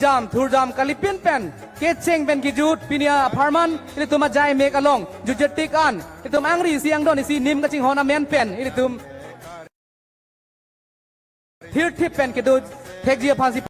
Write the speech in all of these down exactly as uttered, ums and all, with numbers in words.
jam, thurjam kalipin pen, kecheng pen kijut, pini apharman, ilitum ajai mek along, jutjetik an, ilitum angri isi angdon isi nim kachinghon amen pen, ilitum thirthip pen kedo thekji aphansi.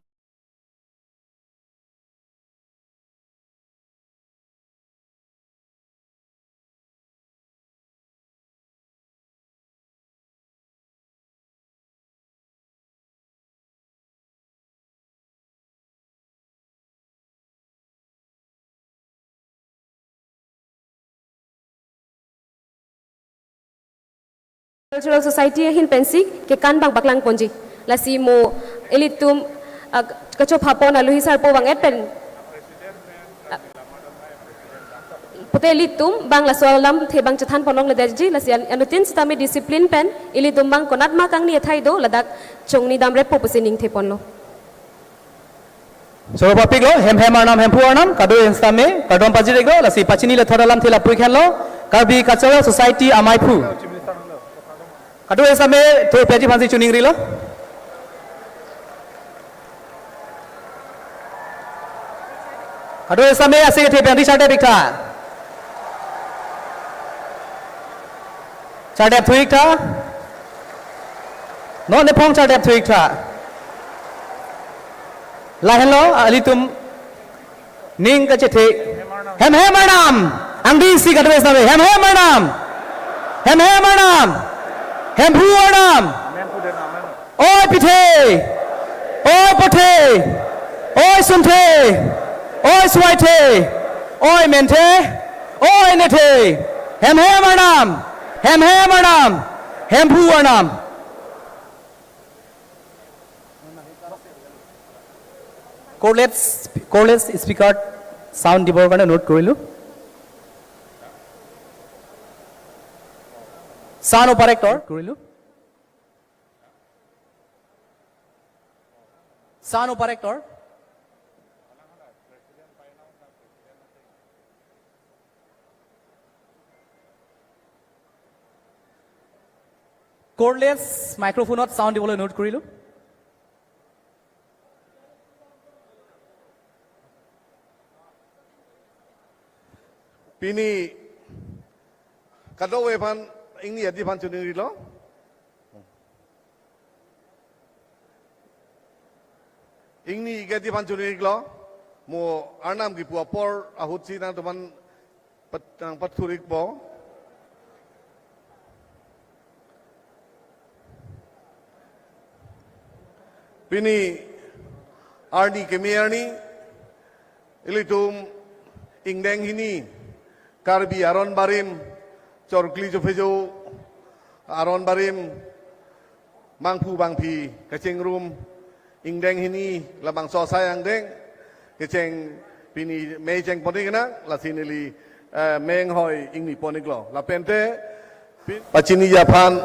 Cultural Society ahin pensi kekan abang paklang ponji. Lasi mo ilitum, ah, kachopha pon aluhi sarpo bang et pen, ah, pute ilitum bang laso alamthe bang chethan pon longledetji, lasi an-, anuttin sitame discipline pen ilitum bang konat ma kangni athai do ladak chongni damrep po pusi ningthe ponlo. Choro papiklo, hem hem arnam, hemphu arnam, kado-an sitame kardom pajir-iklo, lasi pachini le thot alamthe lapu-ik henlo, Karbi Cultural Society amaiphu. Kado-an sitame thur peji aphansi choningrilo. Kado-an sitame ase kethe pen ri chardep-iktha. Chardep thu-iktha. Non ephong chardep thu-iktha. Lahenlo, alitum ning kachethe. Hem hem arnam. Angdingsi kado-an sitame. Hem hem arnam. Hem hem arnam. Hemphu arnam. Oi pithe, oi pothe, oi sunthe, oi suaithe, oi menthe, oi nethe. Hem hem arnam, hem hem arnam, hemphu arnam. Cordless, cordless speaker sound দিবৰ কাৰণে অনুৰোধ কৰিলো। Sound operator কৰিলো। Sound operator. Cordless microphone-ত sound দিবলৈ অনুৰোধ কৰিলো। Pini kadokave aphan ingni adi aphan choningrilo. Ingni ik adi aphan choningrilo. Mo arnam kipu apor ahutsi nangtumphan pat-, nangpathur-ikpo. Pini arni keme arni, ilitum ingdeng hini, Karbi aron barim, chorkli chophejo aron barim, mangphu mangphi kachingrum, ingdeng hini labangso asai angdeng kecheng pini mei cheng pon-ik nang, lasi neli, eh, meng hoi ingni pon-iklo. Lapente pi-, pachiniji aphan,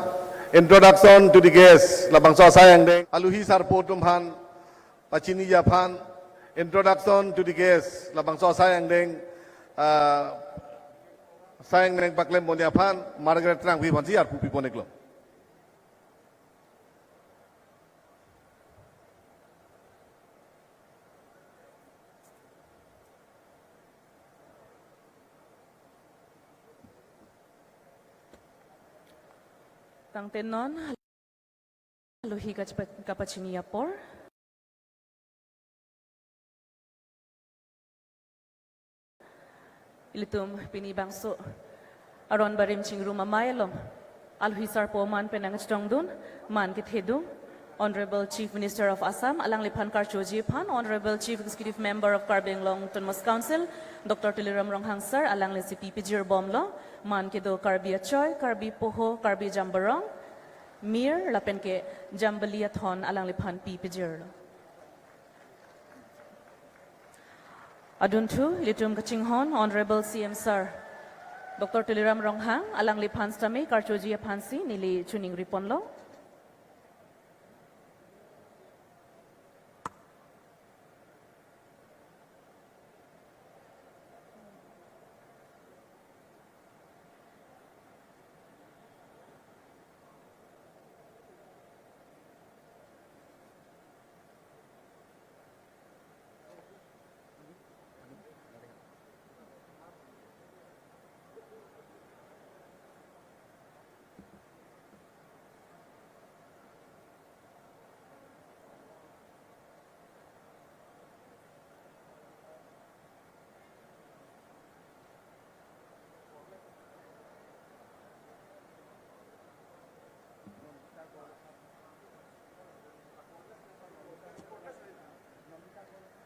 introduction to the guest, labangso asai angdeng aluhi sarpo atum aphan pachiniji aphan, introduction to the guest, labangso asai angdeng, ah, asai angdeng paklem ponji aphan Margaret Terangpi aphansi arpu pi pon-iklo. Tangte non aluhi kachpa-, kapachini apor. Ilitum pini bangso aron barim chingrum amei along aluhi sarpo man pen nangchetongdun, man kethedung Honorable Chief Minister of Assam, alangliphan karchoji aphan Honorable Chief Executive Member of Karbi Anglong Autonomous Council, Doctor Tuliram Ronghang Sir, alanglisi pi pijir bomlo, man kedo Karbi Achoi, Karbi Poho, Karbi Jambarong, Mir, lapen ke Jambili athon alangliphan pi pijirlo. Adunthu, ilitum kachinghon Honorable C M Sir, Doctor Tuliram Ronghang, alangliphan sitame karchoji aphansi neli choningri ponlo.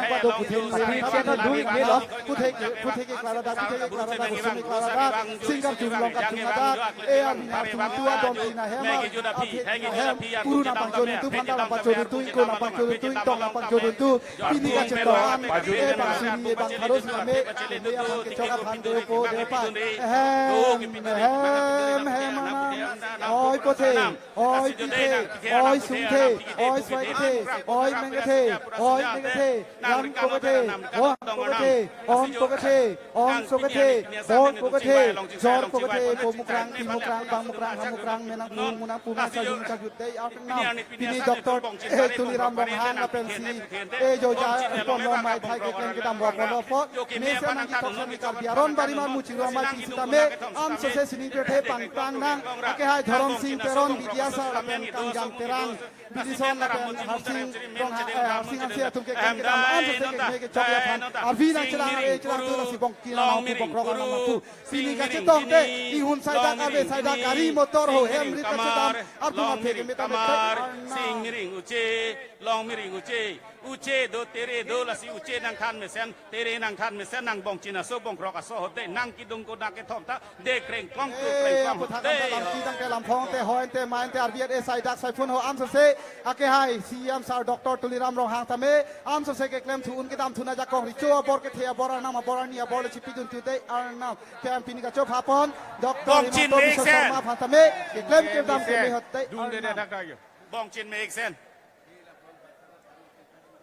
nangpado puthe ni seri pen adung me lo. Puthe ke, puthe ke klara dak, puthe ke klara dak, usung ke klara dak, singkar jung longkar jung dak, e an nar sung tua don tina hem, athe hem, puru nangpangchon tu, phanda nangpangchon tu, ingko nangpangchon tu, ingtong nangpangchon tu, pini kachetong an, e bang suri, e bang pharo suri me, me aphan kechok aphan deo po, deo pa. Hem, hem, hem, anam. Oi puthe, oi pithe, oi sungthe, oi swaithe, oi mengthe, oi mengthe, lam pokethe, oh pokethe, om pokethe, om sokethe, bor pokethe, jor pokethe, po mukrang, pi mukrang, bang mukrang, ha mukrang, menang pu, munang pu, masa jung kajut dei, arnam. Pini Doctor, eh, Tuliram Ronghang lapen si, eh, joja, eh, ponlo mai thai keklem kedam ro ponlo po. Mesen nangji thoksan ni Karbi aron bari mar muching ro mai pisi tame, am sose sining pirthe pangtang nang, ake hai Dhorom Sing Teron, Bidyasar lapen Kangjang Terang, Bidison lapen Harsing Ronghang, eh, Harsing Hanse atum keklem kedam, am sose kekme kechok aphan, arvi nangchelang, eh, chelang tu lasi bongki nang pu, bongrok nang pu. Pini kachetong te, Ihun saidak, ave saidak, gari motor ho, hem rit kachedam, ardung aphe keme tame thek Arnam. Sing miring uche, long miring uche, uche do tere do lasi uche nangthan mesen, tere nangthan mesen, nang bongchin aso bongkrok aso hote, nang kidung ko nang kethom ta, de krengkong tu krengkong hote. Aputhak anta lamchi tangte lamphong te, hoi ante, mai ante, arvi ar-e saidak saifun ho amsose, akehai C E M sir Doctor Tuliram Ronghang tame, amsose keklem thu un kedam thu na jakong, richo abor kethe abor, arnam abor, arni abor le chipidun thu de Arnam. Pen pini kachopha pon, Doctor Bongchin Himanta Biswa Meksen. Sharma aphan tame, keklem kedam keme hote Arnam. Bongchin Meksen.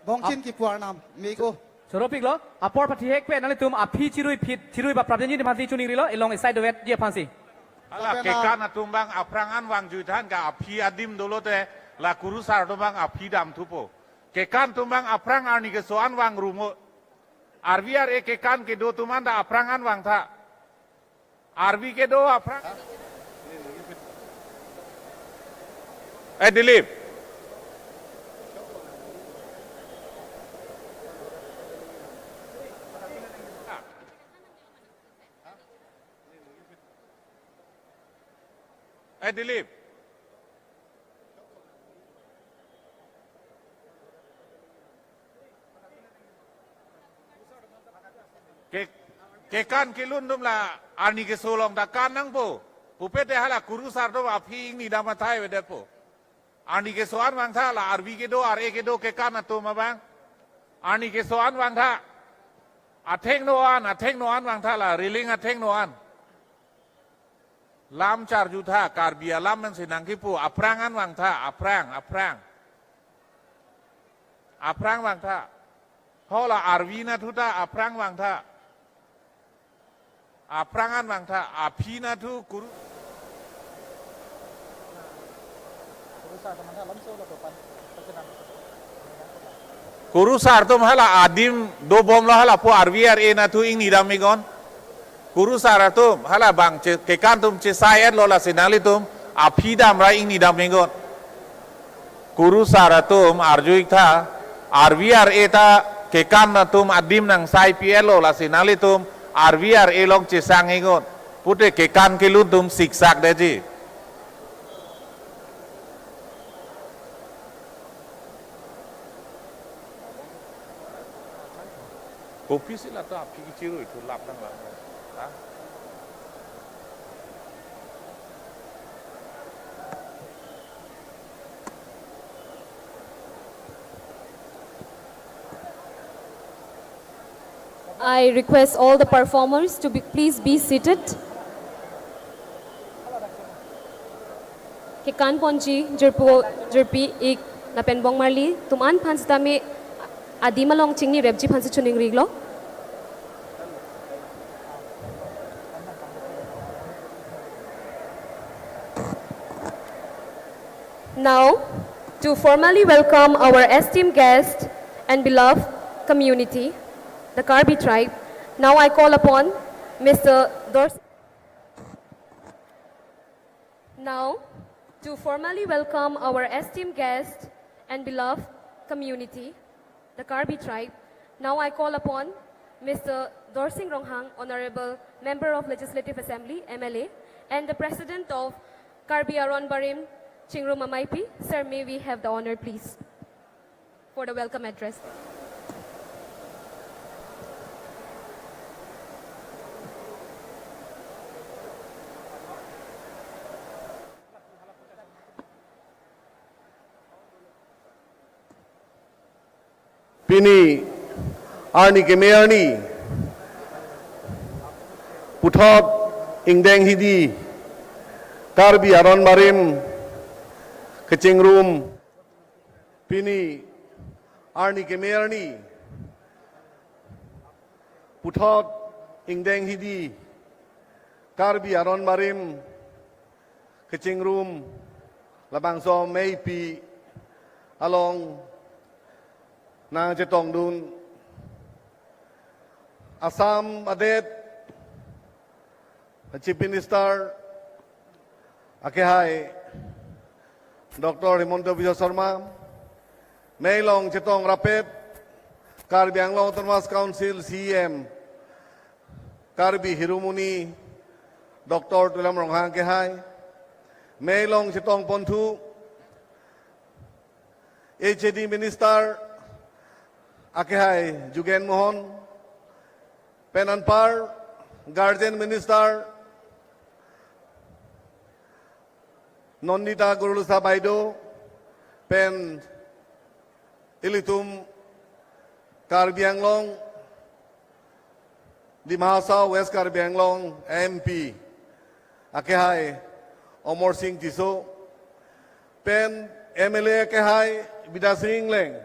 Bongchin kipu Arnam, meko. Choropiklo, apor pathihek pen nanglitum aphi chirui phit, chirui ba prapjanji aphansi choningrilo, elong esai dovetji aphansi. Hala kekan atum bang aphrang an vangjuitha, anke aphi adim dolote, la kurusar atum bang aphi damthupo. Kekan atum bang aphrang arni keso an vangrumo. Arvi ar-e kekan kedo atum anta aphrang an vangtha. Arvi kedo aphrang. Eh, Dilip. Eh, Dilip. Ke, kekan kelun atum la arni keso along ta kan nangpo. Pupete hala kurusar atum aphi ingni dam athai avedetpo. Arni keso an vangtha la arvi kedo, ar-e kedo kekan atum abang. Arni keso an vangtha. Athengno an, athengno an vangtha la, railing athengno an. Lam charjutha, Karbi alam pensi nangkipu, aphrang an vangtha, aphrang, aphrang. Aphrang vangtha. Hala arvi nathu ta aphrang vangtha. Aphrang an vangtha, aphi nathu kuru. Kurusar atum hala adim dobomlo, halapu arvi ar-e nathu ingni dam iknon. Kurusar atum hala bang che, kekan atum chesai-etlo lasi nanglitum aphi damra ingni dam iknon. Kurusar atum arju-iktha, arvi ar-e ta kekan atum adim nangsaipi-etlo lasi nanglitum arvi ar-e along chesang iknon. Pute kekan kelun atum siksak detji. Kopisi la ta aphi kechirui thu lap nang lang. Ha? I request all the performers to be, please be seated. Kekan ponji jirpo jirpi ik lapen bongmarli atum an aphan sitame adim along chingnirepji aphansi choningrilo. Now, to formally welcome our esteemed guest and beloved community, the Karbi tribe, now I call upon Mister Dors- Now, to formally welcome our esteemed guest and beloved community, the Karbi tribe, now I call upon Mister Dorsing Ronghang, Honorable Member of Legislative Assembly, M L A, and the President of Karbi Aron Barim Chingrum Ameipi. Sir, may we have the honor, please, for the welcome address. Pini arni keme arni puthot ingdeng hidi Karbi Aron Barim kachingrum. Pini arni keme arni puthot ingdeng hidi Karbi Aron Barim kachingrum labangso ameipi along nangchetongdun Assam adet Chief Minister akehai Doctor Himanta Biswa Sarma, mei along chetong rapet Karbi Anglong Autonomous Council C E M, Karbi Hiromoni Doctor Tuliram Ronghang akehai, mei along chetongponthu H A D Minister akehai Jugen Mohan, pen anpar Guardian Minister Nandita Gorlosa baideo, pen ilitum Karbi Anglong, Dima Hasao West Karbi Anglong M P akehai Amarsing Tisso, pen M L A akehai Bidya Sing Engleng,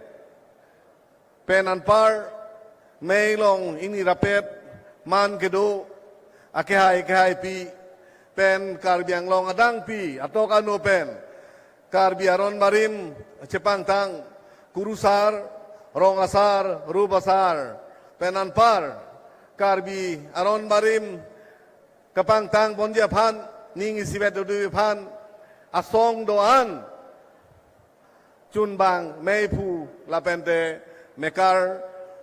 pen anpar mei along ingni rapet man kedo akehai akehaipi, pen Karbi Anglong adangpi atok anu pen Karbi aron barim chepangtang kurusar, rong asar, rup asar, pen anpar Karbi aron barim kepangtangponji aphan, ning isivet dodunji aphan asong do-an chunbang meiphu lapente mekar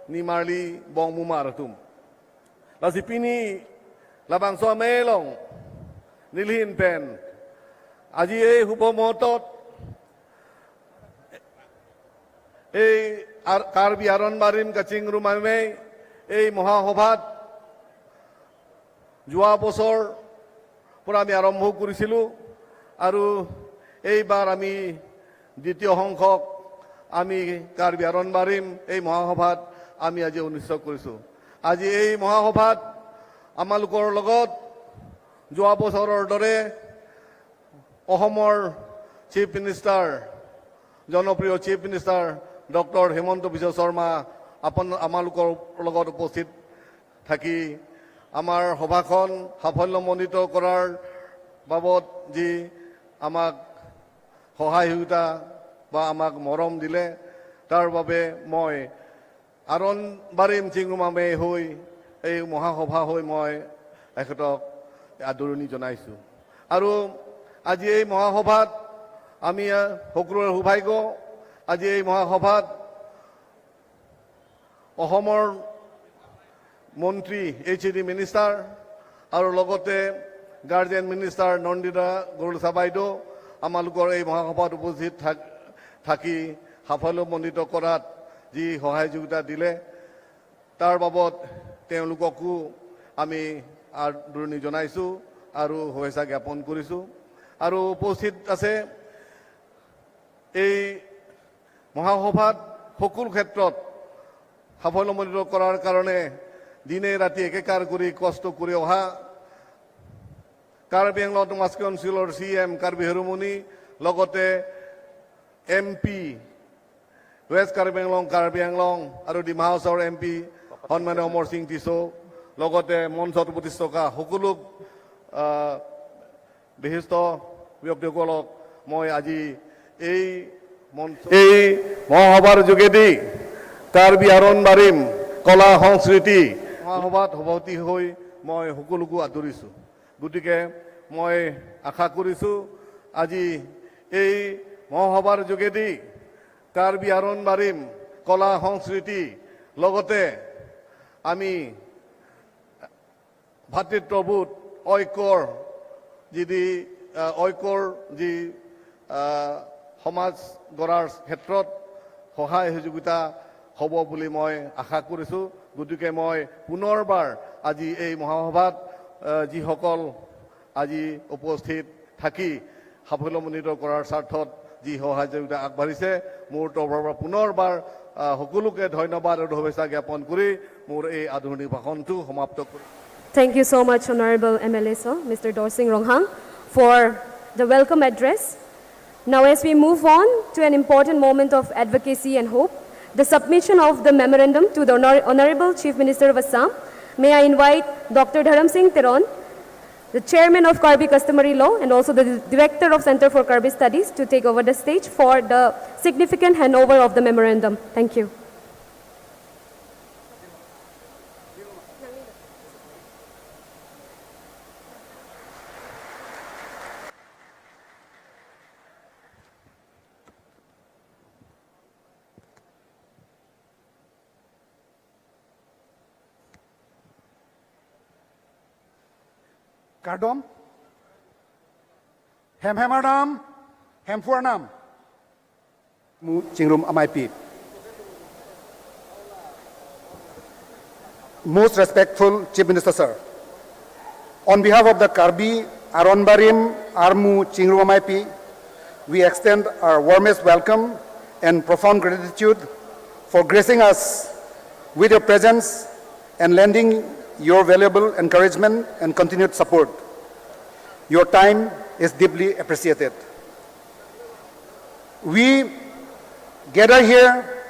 nimarli bongmumar atum. Lasi pini labangso amei along nelihin pen aji ei hubo motot ei ar-, Karbi aron barim kachingrum amei ei mohasabhat যোৱা বছৰ পৰা আমি আৰম্ভ কৰিছিলোঁ আৰু এইবাৰ আমি দ্বিতীয় সংখ্যক আমি কাৰ্বি আৰণ বাৰিম এই মহাসভাত আমি আজি অনুষ্ঠিত কৰিছোঁ। আজি এই মহাসভাত আমালোকৰ লগত যোৱা বছৰৰ দৰে অসমৰ চিফ মিনিষ্টাৰ, জনপ্ৰিয় চিফ মিনিষ্টাৰ ডক্টৰ হিমন্ত বিশ্ব শৰ্মা আপন-, আমালোকৰ লগত উপস্থিত থাকি আমাৰ সভাখন সাফল্যমণ্ডিত কৰাৰ বাবদ যি আমাক সহায় সহযোগিতা বা আমাক মৰম দিলে, তাৰ বাবে মই আৰণ বাৰিম চিংগুমামে হৈ এই মহাসভা হৈ মই তেখেতক আদৰণি জনাইছোঁ। আৰু আজি এই মহাসভাত আমি, আহ, সকলোৰে সৌভাগ্য, আজি এই মহাসভাত অসমৰ মন্ত্ৰী, এইচ এ ডি মিনিষ্টাৰ আৰু লগতে গাৰ্জেন মিনিষ্টাৰ নন্দিতা গৰুলোচা বাইদেউ আমালোকৰ এই মহাসভাত উপস্থিত থাক-, থাকি সাফল্যমণ্ডিত কৰাত যি সহায় সহযোগিতা দিলে, তাৰ বাবদ তেওঁলোককো আমি আদৰণি জনাইছোঁ আৰু শুভেচ্ছা জ্ঞাপন কৰিছোঁ। আৰু উপস্থিত আছে এই মহাসভাত সকলো ক্ষেত্ৰত সাফল্যমণ্ডিত কৰাৰ কাৰণে দিনে ৰাতি একেকাৰ কৰি কষ্ট কৰি অহা কাৰ্বি আংলং অট'নমাছ কাউন্সিলৰ চি ই এম কাৰ্বি হৰমনি, লগতে এম পি, ৱেষ্ট কাৰ্বি আংলং, কাৰ্বি আংলং আৰু ডিমা হাছাওৰ এম পি সন্মানীয় অমৰ সিং টিছো, লগতে মঞ্চত উপস্থিত থকা সকলো, আহ, বিশিষ্ট ব্যক্তিসকলক মই আজি এই মঞ্চ, এই মহাসভাৰ যোগেদি কাৰ্বি আৰণ বাৰিম কলা সংস্কৃতি মহাসভাত সভাপতি হৈ মই সকলোকো আদৰিছোঁ। গতিকে মই আশা কৰিছোঁ আজি এই মহাসভাৰ যোগেদি কাৰ্বি আৰণ বাৰিম কলা সংস্কৃতি লগতে আমি ভাতৃত্ববোধ ঐক্যৰ যিদি, আহ, ঐক্যৰ যি, আহ, সমাজ গঢ়াৰ ক্ষেত্ৰত সহায় সহযোগিতা হ'ব বুলি মই আশা কৰিছোঁ। গতিকে মই পুনৰবাৰ আজি এই মহাসভাত, আহ, যিসকল আজি উপস্থিত থাকি সাফল্যমণ্ডিত কৰাৰ স্বাৰ্থত যি সহায় সহযোগিতা আগবাঢ়িছে, মোৰ তৰফৰ পৰা পুনৰবাৰ, আহ, সকলোকে ধন্যবাদ আৰু শুভেচ্ছা জ্ঞাপন কৰি মোৰ এই আদৰণি ভাষণটো সমাপ্ত কৰিছোঁ। Thank you so much, Honorable M L A sir, Mister Dorsing Ronghang, for the welcome address. Now, as we move on to an important moment of advocacy and hope, the submission of the memorandum to the Honor-, Honorable Chief Minister of Assam, may I invite Doctor Dharam Singh Teron, the chairman of Karbi Customary Law and also the director of Center for Karbi Studies, to take over the stage for the significant handover of the memorandum. Thank you. Kardom. Hemhem arnam, Hemphu arnam. Mu Chingrum Ameipi. Most respectful Chief Minister sir, on behalf of the Karbi Aron Barim Armu Chingrum Ameipi, we extend our warmest welcome and profound gratitude for gracing us with your presence and lending your valuable encouragement and continued support. Your time is deeply appreciated. We gather here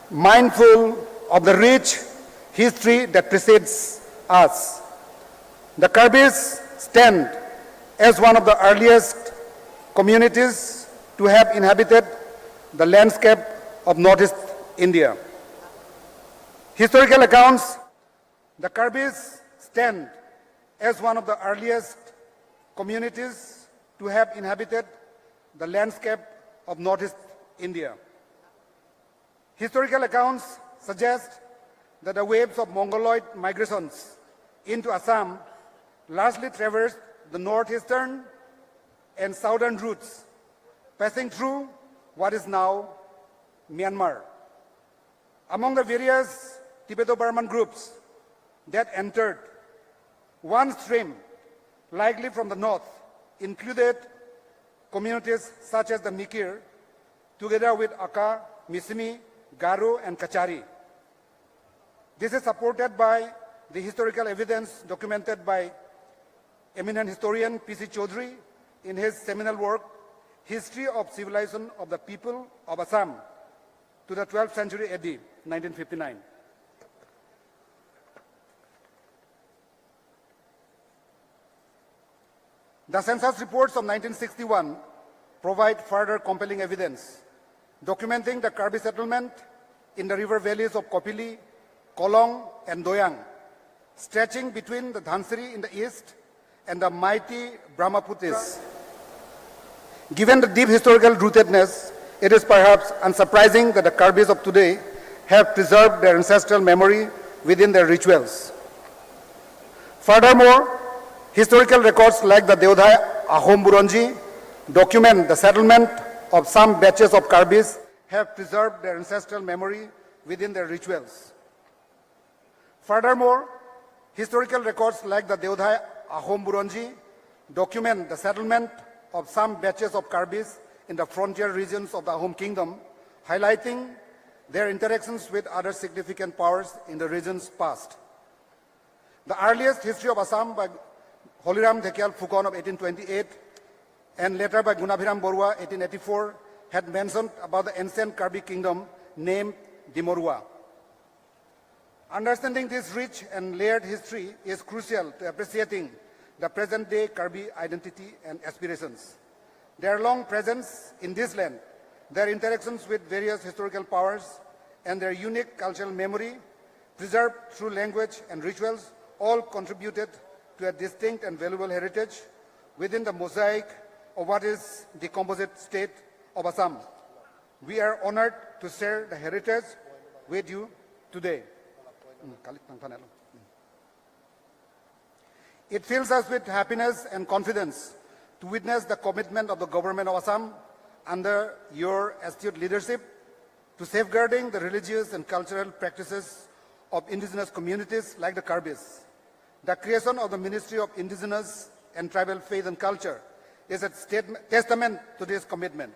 mindful of the rich history that precedes us. The Karbis stand as one of the earliest communities to have inhabited the landscape of Northeast India. Historical accounts, the Karbis stand as one of the earliest communities to have inhabited the landscape of Northeast India. Historical accounts suggest that the waves of Mongoloid migrations into Assam largely traversed the northeastern and southern routes, passing through what is now Myanmar. Among the various Tibeto-Burman groups that entered, one stream, likely from the north, included communities such as the Mikir, together with Akha, Misimi, Garo, and Kachari. This is supported by the historical evidence documented by eminent historian P C Chaudhary in his seminal work, History of Civilization of the People of Assam to the twelfth Century A D, nineteen fifty-nine. The census reports of nineteen sixty-one provide further compelling evidence documenting the Karbi settlement in the river valleys of Kopili, Kolong, and Doyang, stretching between the Dhansiri in the east and the mighty Brahmaputra. Given the deep historical rootedness, it is perhaps unsurprising that the Karbis of today have preserved their ancestral memory within their rituals. Furthermore, historical records like the Deodhai Ahom Buronji document the settlement of some batches of Karbis have preserved their ancestral memory within their rituals. Furthermore, historical records like the Deodhai Ahom Buronji document the settlement of some batches of Karbis in the frontier regions of the Ahom Kingdom, highlighting their interactions with other significant powers in the region's past. The earliest history of Assam by Holiram Dhekial Phukan of eighteen twenty-eight and later by Gunabhiram Barua, eighteen eighty-four, had mentioned about the ancient Karbi kingdom named Dimorua. Understanding this rich and layered history is crucial to appreciating the present-day Karbi identity and aspirations. Their long presence in this land, their interactions with various historical powers, and their unique cultural memory, preserved through language and rituals, all contributed to a distinct and valuable heritage within the mosaic of what is the composite state of Assam. We are honored to share the heritage with you today. Hmm, kalik tang panel. It fills us with happiness and confidence to witness the commitment of the Government of Assam under your astute leadership to safeguarding the religious and cultural practices of indigenous communities like the Karbis. The creation of the Ministry of Indigenous and Tribal Faith and Culture is a statement, testament to this commitment.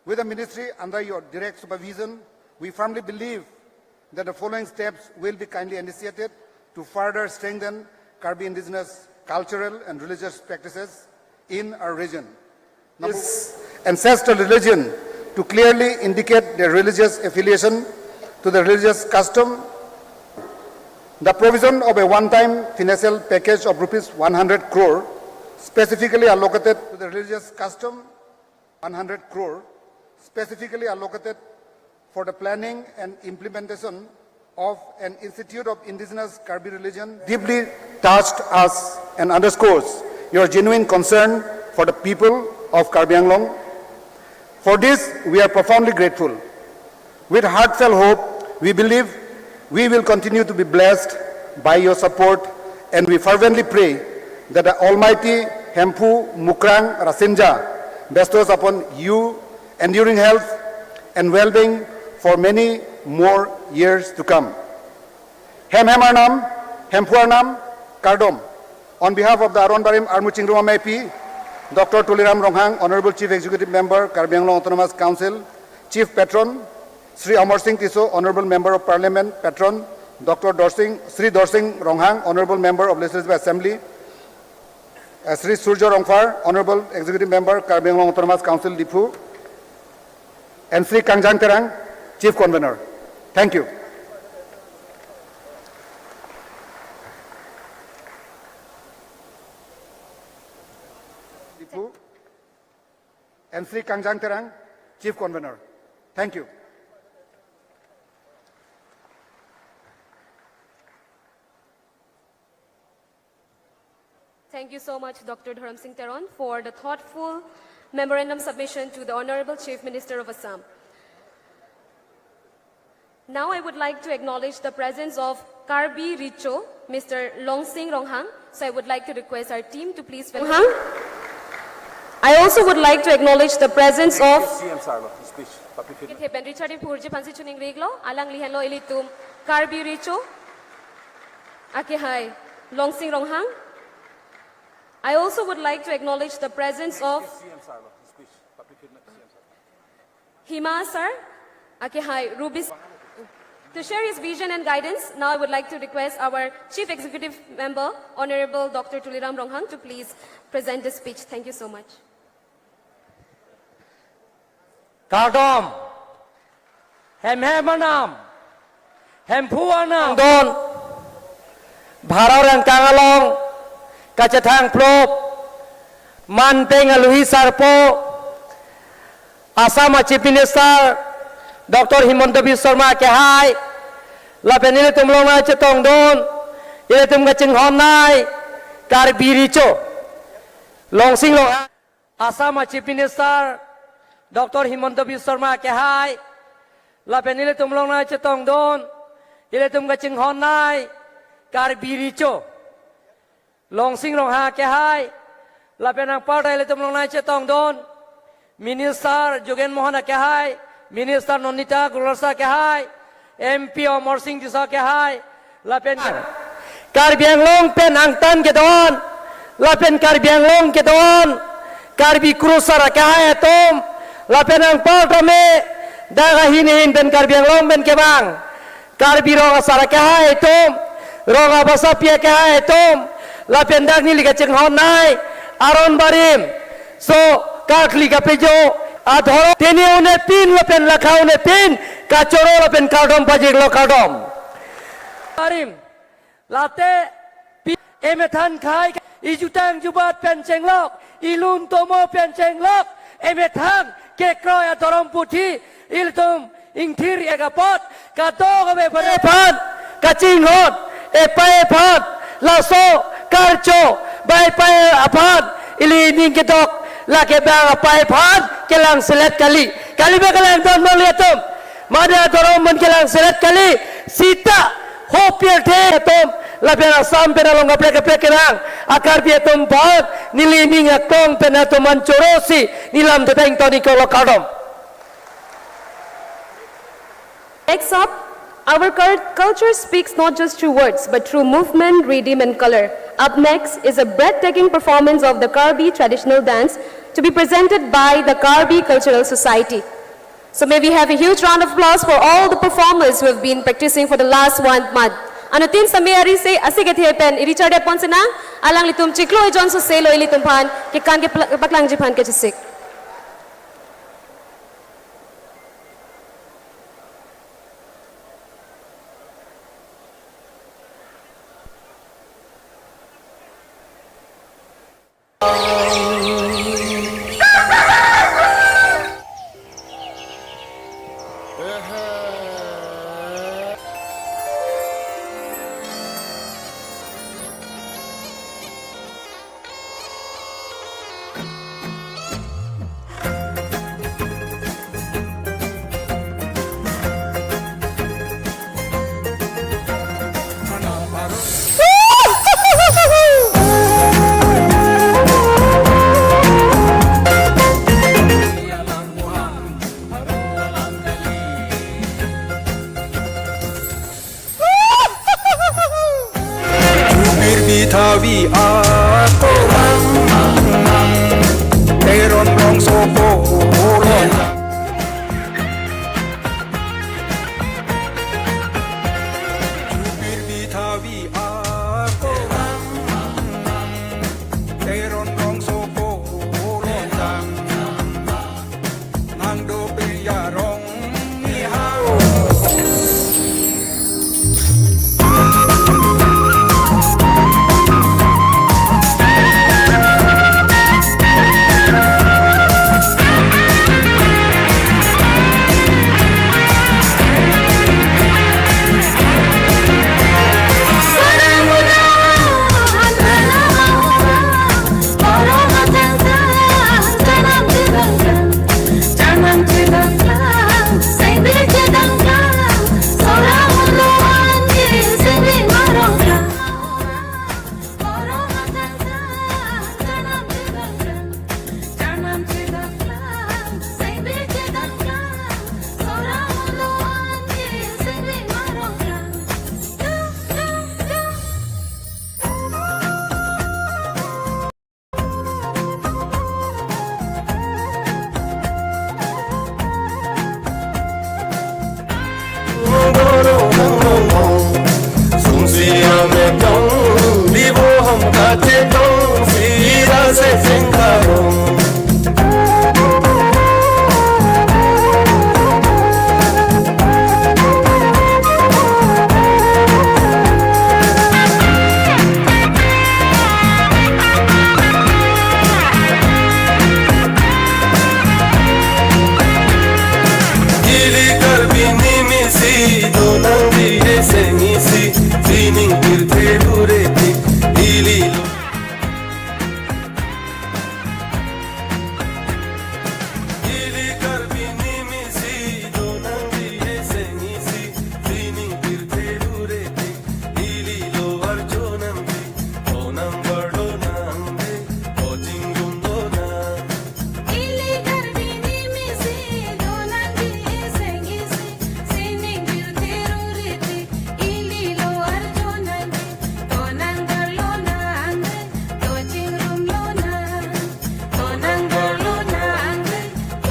With the ministry under your direct supervision, we firmly believe that the following steps will be kindly initiated to further strengthen Karbi indigenous cultural and religious practices in our region. Number is ancestral religion to clearly indicate their religious affiliation to the religious custom. The provision of a one-time financial package of rupees one hundred crore specifically allocated to the religious custom, one hundred crore specifically allocated for the planning and implementation of an Institute of Indigenous Karbi Religion deeply touched us and underscores your genuine concern for the people of Karbi Anglong. For this, we are profoundly grateful. With heartfelt hope, we believe we will continue to be blessed by your support, and we fervently pray That the Almighty Hemphu Mukrang Rasinja bestows upon you enduring health and well-being for many more years to come. Hem Hem Arnam, Hemphu Arnam, Kardom. On behalf of the Aron Barim Armu Chingrum Ameipi, Doctor Tuliram Ronghang, Honorable Chief Executive Member, Karbi Anglong Autonomous Council, Chief Patron, Shri Amar Singh Tisso, Honorable Member of Parliament, Patron, Doctor Dorsing, Shri Dorsing Ronghang, Honorable Member of Legislative Assembly, uh, Shri Surjo Rongphar, Honorable Executive Member, Karbi Anglong Autonomous Council, Diphu, and Shri Kangjang Terang, Chief Convener. Thank you. Diphu, and Shri Kangjang Terang, Chief Convener. Thank you. Thank you so much, Doctor Dharam Singh Teron, for the thoughtful memorandum submission to the Honorable Chief Minister of Assam. Now I would like to acknowledge the presence of Karbi Richo, Mister Longsing Ronghang. So I would like to request our team to please welcome. Ronghang. I also would like to acknowledge the presence of C M sir lo, speech, public figure. Kethe pen Richard Hemphu Hurji aphansi choningri iklo, alangli henlo ilitum Karbi Richo akehai Longsing Ronghang. I also would like to acknowledge the presence of C M sir lo, speech, public figure, C M sir. Hima sir, akehai Ruby s-, to share his vision and guidance, now I would like to request our Chief Executive Member, Honorable Doctor Tuliram Ronghang, to please present the speech. Thank you so much. Kardom, Hem Hem Arnam, Hemphu Arnam. Don, Bharot Rengkang along kachethang plop, manpeng aluhi sarpo, Assam a Chief Minister Doctor Himanta Biswa Sarma akehai, lapen ilitum longnai chetongdun, ilitum kachinghonnei Karbi Richo, Longsing Ronghang. Assam a Chief Minister Doctor Himanta Biswa Sarma akehai, lapen ilitum longnai chetongdun, ilitum kachinghonnei Karbi Richo, Longsing Ronghang akehai, lapen anparta ilitum longnai chetongdun, Minister Jogen Mohan akehai, Minister Nandita Gorlosa akehai, M P Amar Singh Tisso akehai, lapen Karbi Anglong pen angtan kedo-an, lapen Karbi Anglong kedo-an, Karbi Kurusar akehai atum, lapen anparta me, dak ahin ahin pen Karbi Anglong pen kevang Karbi rong asar akehai atum, rong abasapi akehai atum, lapen dak neli kachinghonnei aron barim, so, karkli kapejo adhorom, tini un'e pin lapen lakha un'e pin kachoro lapen kardom pajirlo, kardom. Barim, late pi-, emethang khai, ijutang jubat pen chenglok, ilun tomo pen chenglok, emethang kekroi adhorom puthi, ilitum ingthir-ik apot, kadokave aphan, kachinghon, epei aphan, laso karcho, bai pai aphan, ili ning kedok, lake bang apai aphan, kelangselet kali. Kali ba kelangdun ma ilitum? Mada adhorom aphan kelangselet kali, seta, ho pirthe atum, lapen Assam pen along kaprek kaprek kevang a Karbi atum aphan, neli ning aklong pen atum an chorosi, neli lam teteng toni kolo, kardom. Next up, our cul-, culture speaks not just through words, but through movement, rhythm, and color. Up next is a breathtaking performance of the Karbi traditional dance to be presented by the Karbi Cultural Society. So may we have a huge round of applause for all the performers who have been practicing for the last one month. Anuttin same ari se ase kethe pen iri charde pon sinang, alanglitum chiklo ejon sose lo ilitum aphan kekan kepla-, paklangji aphan kechesik. Vi ako nang nang nang, Teron Rongso ko Londang. Jubir Bitha Vi ako nang nang nang, Teron Rongso ko Londang. Nang dopik arong ni hao. Ili Karbi nimisi, donang di eseng isi, sining pirthe ure tik, ili lo. Ili Karbi nimisi, donang di eseng isi, sining pirthe ure tik, ili lo arjunang di, onang barlo nang de, oching rumlo nang. Ili Karbi nimisi, donang di eseng isi, sining pirthe ure tik, ili lo arjunang di, onang barlo nang de, oching rumlo nang. Onang barlo nang de,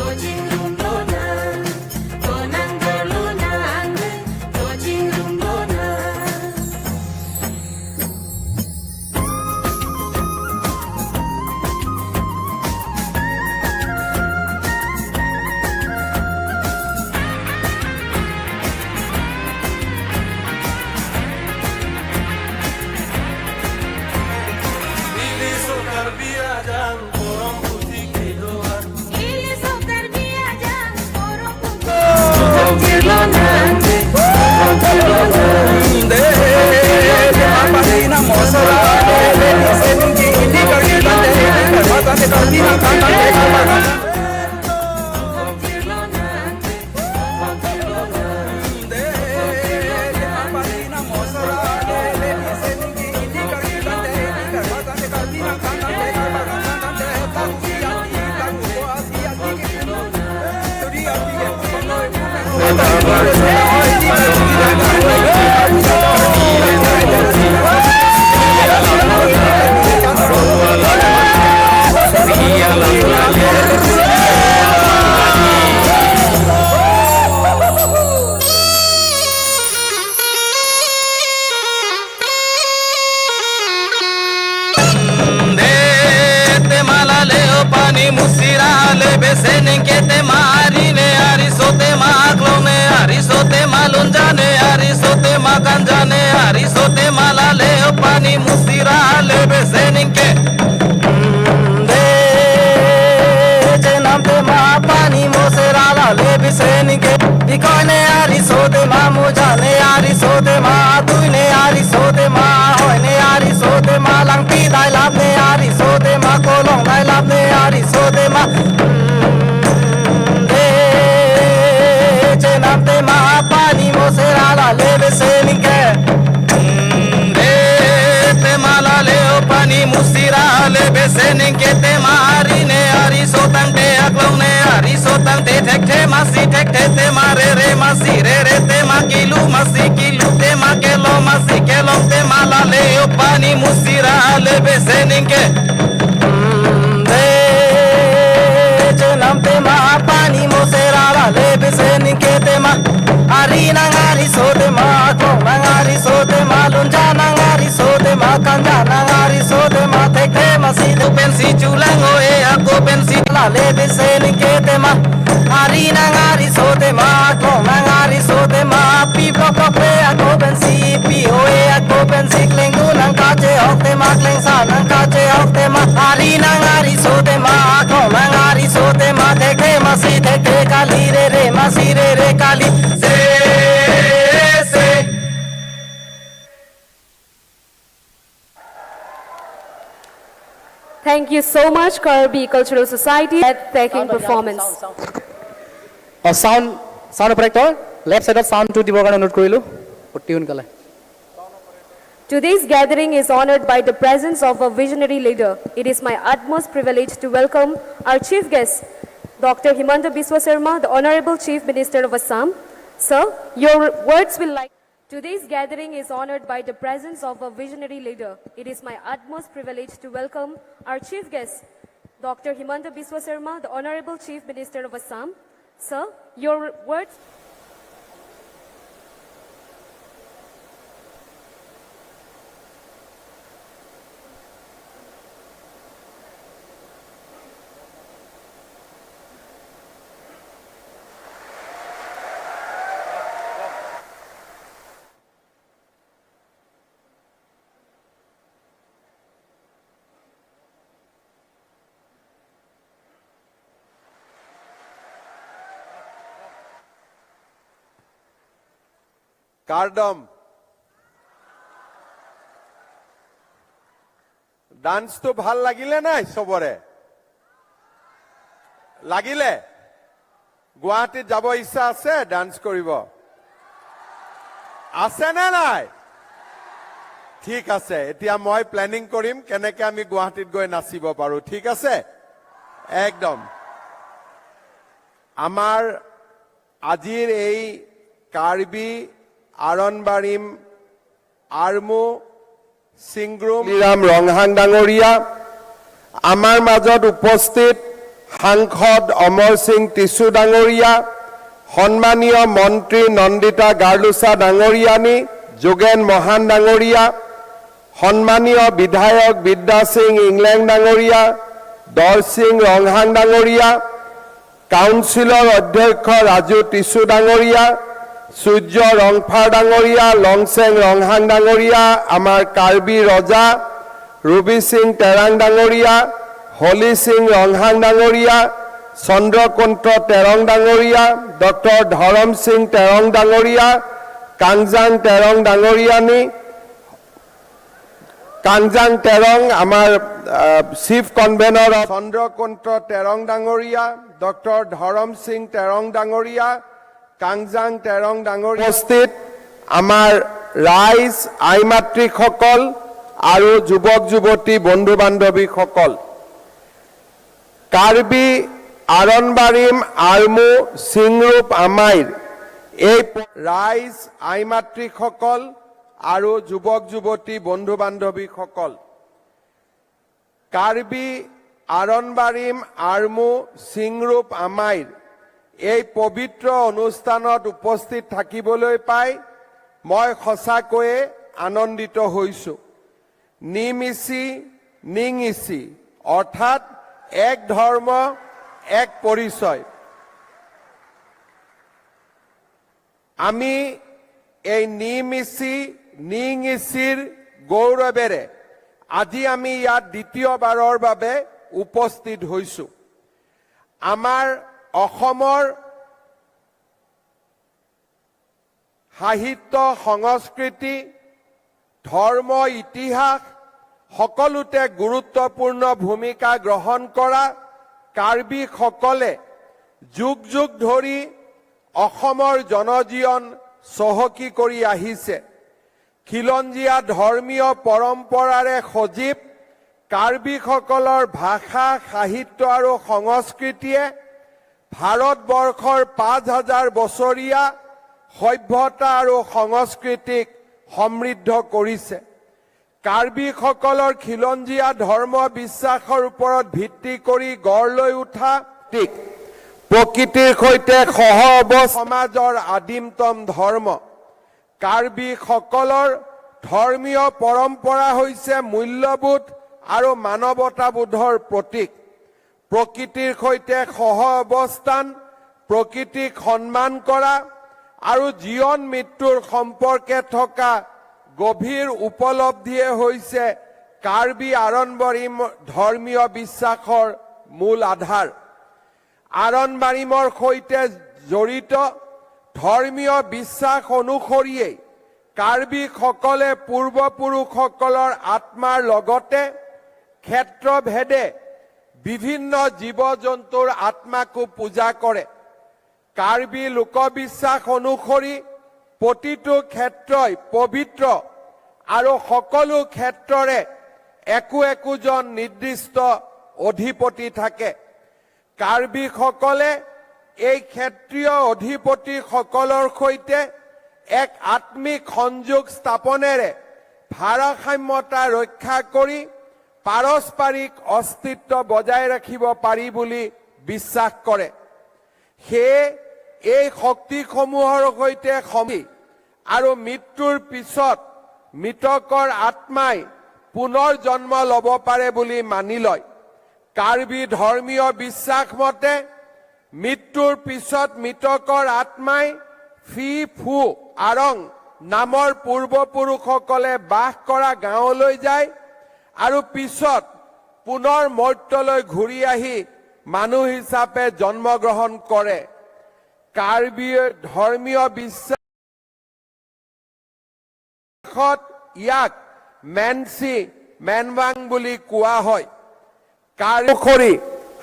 oching rumlo nang. Onang barlo nang de, oching rumlo nang. Ili so Karbi ajang, korom puthi kedo-an. Ili so Karbi ajang, korom puthi. Te tema la le-o pani musi ra le besen ingke, tema ari ne ariso, tema aklong ne ariso, tema lunja ne ariso, tema kanja ne ariso, tema la le-o pani musi ra le besen ingke. De chenam tema pani musi ra la le besen ingke. Bikoi ne ariso tema, muja ne ariso tema, tui ne ariso tema, hoi ne ariso tema, langpi dailap ne ariso tema, kolong dailap ne ariso tema. Hmm, de chenam tema pani musi ra la le besen ingke. Hmm, de tema la le-o pani musi ra le besen ingke, tema ari ne ariso tangte, aklong ne ariso tangte, thekthe masi thekthe tema, rere masi rere tema, kilu masi kilu tema, kelo masi Si kelong tema lale o pani musira le bese ningke. Hmm, de chenam tema pani musira lale bese ningke tema. Ari nang ari so tema, klong nang ari so tema, lunja nang ari so tema, kanja nang ari so tema, thek tema si de pensi chulang o e ako pensi lale bese ningke tema. Ari nang ari so tema, klong nang ari so tema, P block of e ako pensi, P O A ako pensi, klengdu nang kachehok tema, klengsa nang kachehok tema, ari nang ari so tema, klong nang ari so tema, thek tema si thek thek kali, re re ma si re re kali. Se, se. Thank you so much, Karbi Cultural Society, breathtaking performance. O, sound, sound operator, left চাইডত চাউণ্ডটো দিবৰ কাৰণে অনুৰোধ কৰিলোঁ। অতি সোনকালে। Today's gathering is honored by the presence of a visionary leader. It is my utmost privilege to welcome our chief guest, Doctor Himanta Biswa Sarma, the Honorable Chief Minister of Assam. Sir, your words will like Today's gathering is honored by the presence of a visionary leader. It is my utmost privilege to welcome our chief guest, Doctor Himanta Biswa Sarma, the Honorable Chief Minister of Assam. Sir, your words. কাৰ্ডম। ডান্সটো ভাল লাগিলে নাই চবৰে? লাগিলে? গুৱাহাটীত যাব ইচ্ছা আছে ডান্স কৰিব? আছে নে নাই? ঠিক আছে, এতিয়া মই প্লেনিং কৰিম কেনেকে আমি গুৱাহাটীত গৈ নাচিব পাৰোঁ, ঠিক আছে? একদম। আমাৰ আজিৰ এই কাৰ্বি আৰনবাৰিম আৰমু চিংগ্ৰুম লিৰাম ৰংহাং ডাঙৰীয়া, আমাৰ মাজত উপস্থিত সাংসদ অমৰ সিং টিছু ডাঙৰীয়া, সন্মানীয় মন্ত্ৰী নন্দিতা গাৰ্লুচা ডাঙৰীয়ানী, যোগেন মহান ডাঙৰীয়া, সন্মানীয় বিধায়ক বিদ্যা সিং ইংলেং ডাঙৰীয়া, দৰ সিং ৰংহাং ডাঙৰীয়া, কাউন্সিলৰ অধ্যক্ষ ৰাজু টিছু ডাঙৰীয়া, সূৰ্য ৰংফাৰ ডাঙৰীয়া, লংচেং ৰংহাং ডাঙৰীয়া, আমাৰ কাৰ্বি ৰজা ৰবি সিং তেৰাং ডাঙৰীয়া, হলি সিং ৰংহাং ডাঙৰীয়া, চন্দ্ৰকন্ত তেৰং ডাঙৰীয়া, ডক্টৰ ধৰম সিং তেৰং ডাঙৰীয়া, কাংজাং তেৰং ডাঙৰীয়ানী, কাংজাং তেৰং আমাৰ, আহ, চিফ কনভেনৰ, চন্দ্ৰকন্ত তেৰং ডাঙৰীয়া, ডক্টৰ ধৰম সিং তেৰং ডাঙৰীয়া, কাংজাং তেৰং ডাঙৰীয়া, উপস্থিত আমাৰ ৰাইজ, আই মাতৃসকল আৰু যুৱক যুৱতী বন্ধু বান্ধৱীসকল। কাৰ্বি আৰনবাৰিম আৰমু চিংৰূপ আমাইৰ এই প-, ৰাইজ, আই মাতৃসকল আৰু যুৱক যুৱতী বন্ধু বান্ধৱীসকল, কাৰ্বি আৰনবাৰিম আৰমু চিংৰূপ আমাইৰ এই পবিত্ৰ অনুষ্ঠানত উপস্থিত থাকিবলৈ পাই মই সঁচাকৈয়ে আনন্দিত হৈছো। নিমিচি নিঙিচি, অৰ্থাৎ এক ধৰ্ম, এক পৰিচয়। আমি এই নিমিচি নিঙিচিৰ গৌৰৱেৰে আজি আমি ইয়াত দ্বিতীয়বাৰৰ বাবে উপস্থিত হৈছো। আমাৰ অসমৰ সাহিত্য, সংস্কৃতি, ধৰ্ম, ইতিহাস সকলোতে গুৰুত্বপূৰ্ণ ভূমিকা গ্ৰহণ কৰা কাৰ্বিসকলে যুগ যুগ ধৰি অসমৰ জনজীৱন চহকী কৰি আহিছে। খিলঞ্জীয়া ধৰ্মীয় পৰম্পৰাৰে সজীৱ কাৰ্বিসকলৰ ভাষা, সাহিত্য আৰু সংস্কৃতিয়ে ভাৰতবৰ্ষৰ পাঁচ হাজাৰ বছৰীয়া সভ্যতা আৰু সংস্কৃতিক সমৃদ্ধ কৰিছে। কাৰ্বিসকলৰ খিলঞ্জীয়া ধৰ্ম বিশ্বাসৰ ওপৰত ভিত্তি কৰি গঢ় লৈ উঠা প্ৰতীক প্ৰকৃতিৰ সৈতে সহ অৱস্থ সমাজৰ আদিমতম ধৰ্ম। কাৰ্বিসকলৰ ধৰ্মীয় পৰম্পৰা হৈছে মূল্যবোধ আৰু মানৱতাবোধৰ প্ৰতীক। প্ৰকৃতিৰ সৈতে সহ অৱস্থান, প্ৰকৃতিক সন্মান কৰা আৰু জীৱন মৃত্যুৰ সম্পৰ্কে থকা গভীৰ উপলব্ধিয়ে হৈছে কাৰ্বি আৰণ বাৰিম ধৰ্মীয় বিশ্বাসৰ মূল আধাৰ। আৰণ বাৰিমৰ সৈতে জড়িত ধৰ্মীয় বিশ্বাস অনুসৰিয়েই কাৰ্বিসকলে পূৰ্বপুৰুষসকলৰ আত্মাৰ লগতে ক্ষেত্ৰভেদে বিভিন্ন জীৱ জন্তুৰ আত্মাকো পূজা কৰে। কাৰ্বি লোকবিশ্বাস অনুসৰি প্ৰতিটো ক্ষেত্ৰই পবিত্ৰ আৰু সকলো ক্ষেত্ৰৰে একো একোজন নিৰ্দিষ্ট অধিপতি থাকে। কাৰ্বিসকলে এই ক্ষেত্ৰীয় অধিপতিসকলৰ সৈতে এক আত্মিক সংযোগ স্থাপনেৰে ভাৰসাম্যতা ৰক্ষা কৰি পাৰস্পৰিক অস্তিত্ব বজাই ৰাখিব পাৰি বুলি বিশ্বাস কৰে। সেয়ে এই শক্তিসমূহৰ সৈতে সমি আৰু মৃত্যুৰ পিছত মৃতকৰ আত্মাই পুনৰ জন্ম ল'ব পাৰে বুলি মানি লয়। কাৰ্বি ধৰ্মীয় বিশ্বাস মতে মৃত্যুৰ পিছত মৃতকৰ আত্মাই ফি ফু আৰং নামৰ পূৰ্বপুৰুষসকলে বাস কৰা গাঁৱলৈ যায় আৰু পিছত পুনৰ মৰ্ত্যলৈ ঘূৰি আহি মানুহ হিচাপে জন্মগ্ৰহণ কৰে। কাৰ্বি ধৰ্মীয় বিশ্বাস ইয়াক মেনচি মেনৱাং বুলি কোৱা হয়। কাৰ্বি অনুসৰি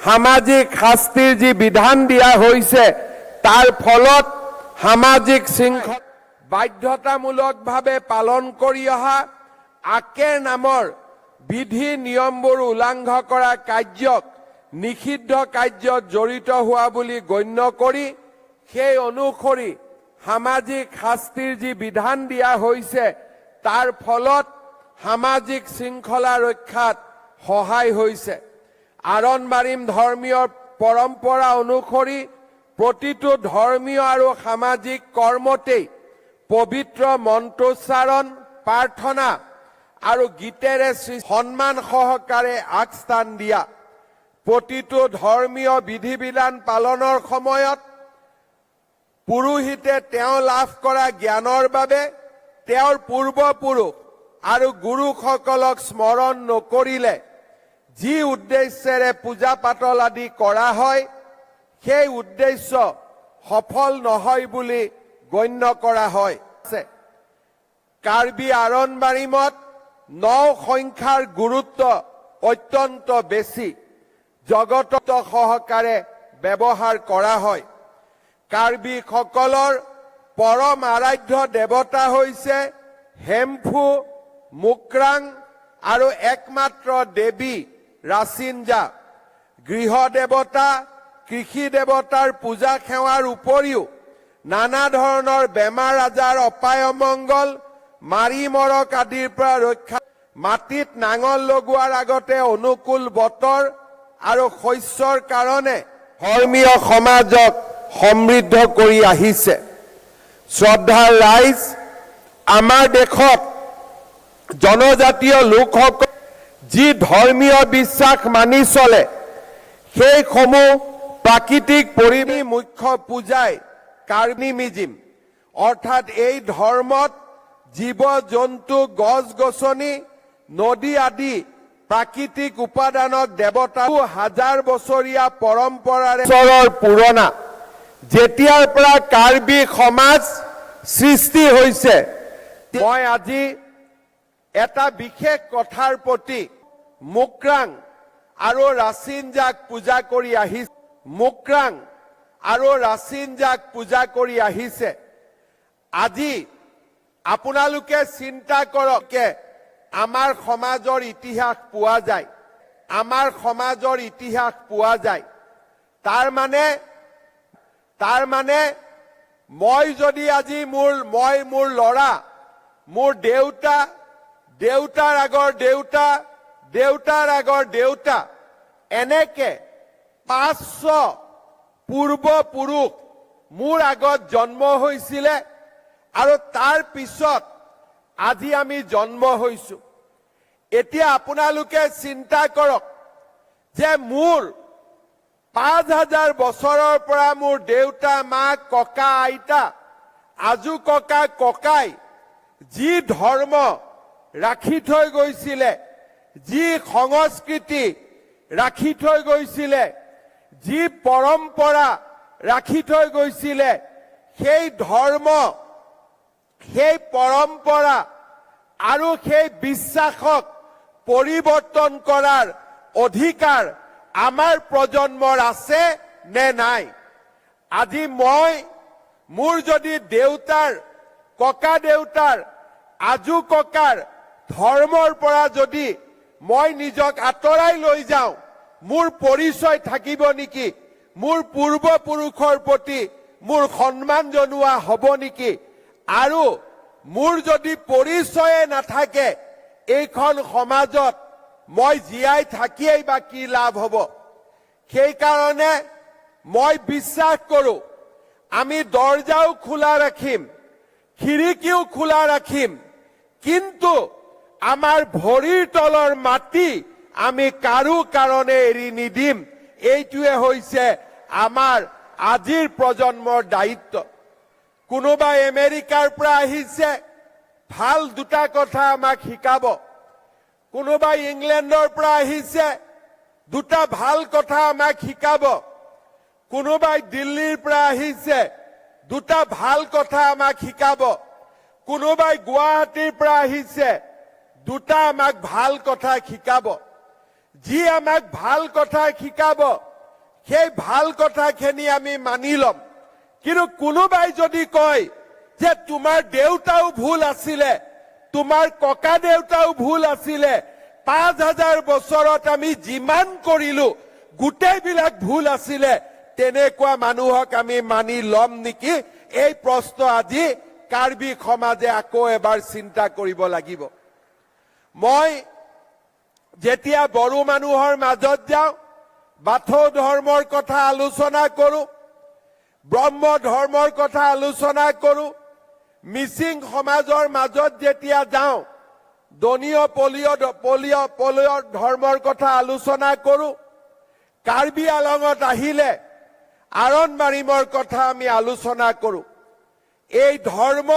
সামাজিক শাস্তিৰ যি বিধান দিয়া হৈছে, তাৰ ফলত সামাজিক শৃংখল বাধ্যতামূলকভাৱে পালন কৰি অহা আকেৰ নামৰ বিধি নিয়মবোৰ উলংঘ কৰা কাৰ্যক নিষিদ্ধ কাৰ্যত জড়িত হোৱা বুলি গণ্য কৰি সেই অনুসৰি সামাজিক শাস্তিৰ যি বিধান দিয়া হৈছে, তাৰ ফলত সামাজিক শৃংখলা ৰক্ষাত সহায় হৈছে। আৰণ বাৰিম ধৰ্মীয় পৰম্পৰা অনুসৰি প্ৰতিটো ধৰ্মীয় আৰু সামাজিক কৰ্মতেই পবিত্ৰ মন্ত্ৰোচ্চাৰণ, প্ৰাৰ্থনা আৰু গীতেৰে শ্ৰী সন্মান সহকাৰে আগস্থান দিয়া। প্ৰতিটো ধৰ্মীয় বিধি বিধান পালনৰ সময়ত পুৰোহিতে তেওঁ লাভ কৰা জ্ঞানৰ বাবে তেওঁৰ পূৰ্বপুৰুষ আৰু গুৰুসকলক স্মৰণ নকৰিলে যি উদ্দেশ্যেৰে পূজা পাতল আদি কৰা হয়, সেই উদ্দেশ্য সফল নহয় বুলি গণ্য কৰা হয়। কাৰ্বি আৰণ বাৰিমত ন সংখ্যাৰ গুৰুত্ব অত্যন্ত বেছি। জগত সহকাৰে ব্যৱহাৰ কৰা হয়। কাৰ্বিসকলৰ পৰম আৰাধ্য দেৱতা হৈছে হেমফু, মুক্ৰাং আৰু একমাত্ৰ দেৱী ৰাচিঞ্জা। গৃহ দেৱতা, কৃষি দেৱতাৰ পূজা সেৱাৰ উপৰিও নানা ধৰণৰ বেমাৰ আজাৰ, অপায় অমংগল, মাৰি মৰক আদিৰ পৰা ৰক্ষা, মাটিত নাঙল লগোৱাৰ আগতে অনুকূল বতৰ আৰু শস্যৰ কাৰণে ধৰ্মীয় সমাজক সমৃদ্ধ কৰি আহিছে। শ্ৰদ্ধাৰ ৰাইজ, আমাৰ দেশত জনজাতীয় লোকসকল যি ধৰ্মীয় বিশ্বাস মানি চলে, সেইসমূহ প্ৰাকৃতিক পৰিৱেশ মুখ্য পূজাই কাৰ্বি এনিমিজিম, অৰ্থাৎ এই ধৰ্মত জীৱ জন্তু, গছ গছনি, নদী আদি প্ৰাকৃতিক উপাদানক দেৱতা হাজাৰ বছৰীয়া পৰম্পৰাৰে বছৰৰ পুৰণা, যেতিয়াৰ পৰা কাৰ্বি সমাজ সৃষ্টি হৈছে, মই আজি এটা বিশেষ কথাৰ প্ৰতি মুক্ৰাং আৰু ৰাচিঞ্জাক পূজা কৰি আহিছে। মুক্ৰাং আৰু ৰাচিঞ্জাক পূজা কৰি আহিছে। আজি আপোনালোকে চিন্তা কৰক, কে আমাৰ সমাজৰ ইতিহাস পোৱা যায়, আমাৰ সমাজৰ ইতিহাস পোৱা যায়। তাৰ মানে, তাৰ মানে মই যদি আজি মোৰ, মই মোৰ ল'ৰা মোৰ দেউতা, দেউতাৰ আগৰ দেউতা, দেউতাৰ আগৰ দেউতা, এনেকে পাঁচশ পূৰ্বপুৰুষ মোৰ আগত জন্ম হৈছিলে আৰু তাৰ পিছত আজি আমি জন্ম হৈছো। এতিয়া আপোনালোকে চিন্তা কৰক যে মোৰ পাঁচ হাজাৰ বছৰৰ পৰা মোৰ দেউতা, মা, ককা, আইতা, আজো ককা, ককাই যি ধৰ্ম ৰাখি থৈ গৈছিলে, যি সংস্কৃতি ৰাখি থৈ গৈছিলে, যি পৰম্পৰা ৰাখি থৈ গৈছিলে, সেই ধৰ্ম, সেই পৰম্পৰা আৰু সেই বিশ্বাসক পৰিৱৰ্তন কৰাৰ অধিকাৰ আমাৰ প্ৰজন্মৰ আছে নে নাই? আজি মই মোৰ যদি দেউতাৰ, ককা দেউতাৰ, আজো ককাৰ ধৰ্মৰ পৰা যদি মই নিজক আঁতৰাই লৈ যাওঁ, মোৰ পৰিচয় থাকিব নেকি? মোৰ পূৰ্বপুৰুষৰ প্ৰতি মোৰ সন্মান জনোৱা হ'ব নেকি? আৰু মোৰ যদি পৰিচয়ে নাথাকে, এইখন সমাজত মই জীয়াই থাকিয়েই বা কি লাভ হ'ব? সেইকাৰণে মই বিশ্বাস কৰোঁ, আমি দৰ্জাও খোলা ৰাখিম, খিৰিকীও খোলা ৰাখিম, কিন্তু আমাৰ ভৰিৰ তলৰ মাটি আমি কাৰো কাৰণে এৰি নিদিম। এইটোৱে হৈছে আমাৰ আজিৰ প্ৰজন্মৰ দায়িত্ব। কোনোবাই আমেৰিকাৰ পৰা আহিছে, ভাল দুটা কথা আমাক শিকাব। কোনোবাই ইংলেণ্ডৰ পৰা আহিছে, দুটা ভাল কথা আমাক শিকাব। কোনোবাই দিল্লীৰ পৰা আহিছে, দুটা ভাল কথা আমাক শিকাব। কোনোবাই গুৱাহাটীৰ পৰা আহিছে, দুটা আমাক ভাল কথা শিকাব। যি আমাক ভাল কথা শিকাব, সেই ভাল কথাখিনি আমি মানি ল'ম। কিন্তু কোনোবাই যদি কয় যে তোমাৰ দেউতাও ভুল আছিলে, তোমাৰ ককা দেউতাও ভুল আছিলে, পাঁচ হাজাৰ বছৰত আমি যিমান কৰিলো গোটেইবিলাক ভুল আছিলে, তেনেকুৱা মানুহক আমি মানি ল'ম নেকি? এই প্ৰশ্ন আজি কাৰ্বি সমাজে আকৌ এবাৰ চিন্তা কৰিব লাগিব। মই যেতিয়া বড়ো মানুহৰ মাজত যাওঁ, বাথৌ ধৰ্মৰ কথা আলোচনা কৰোঁ, ব্ৰহ্ম ধৰ্মৰ কথা আলোচনা কৰোঁ, মিচিং সমাজৰ মাজত যেতিয়া যাওঁ, দনীয় পলীয় দ-, পলীয় পলীয় ধৰ্মৰ কথা আলোচনা কৰোঁ, কাৰ্বি আলঙত আহিলে আৰণ মাৰিমৰ কথা আমি আলোচনা কৰোঁ। এই ধৰ্ম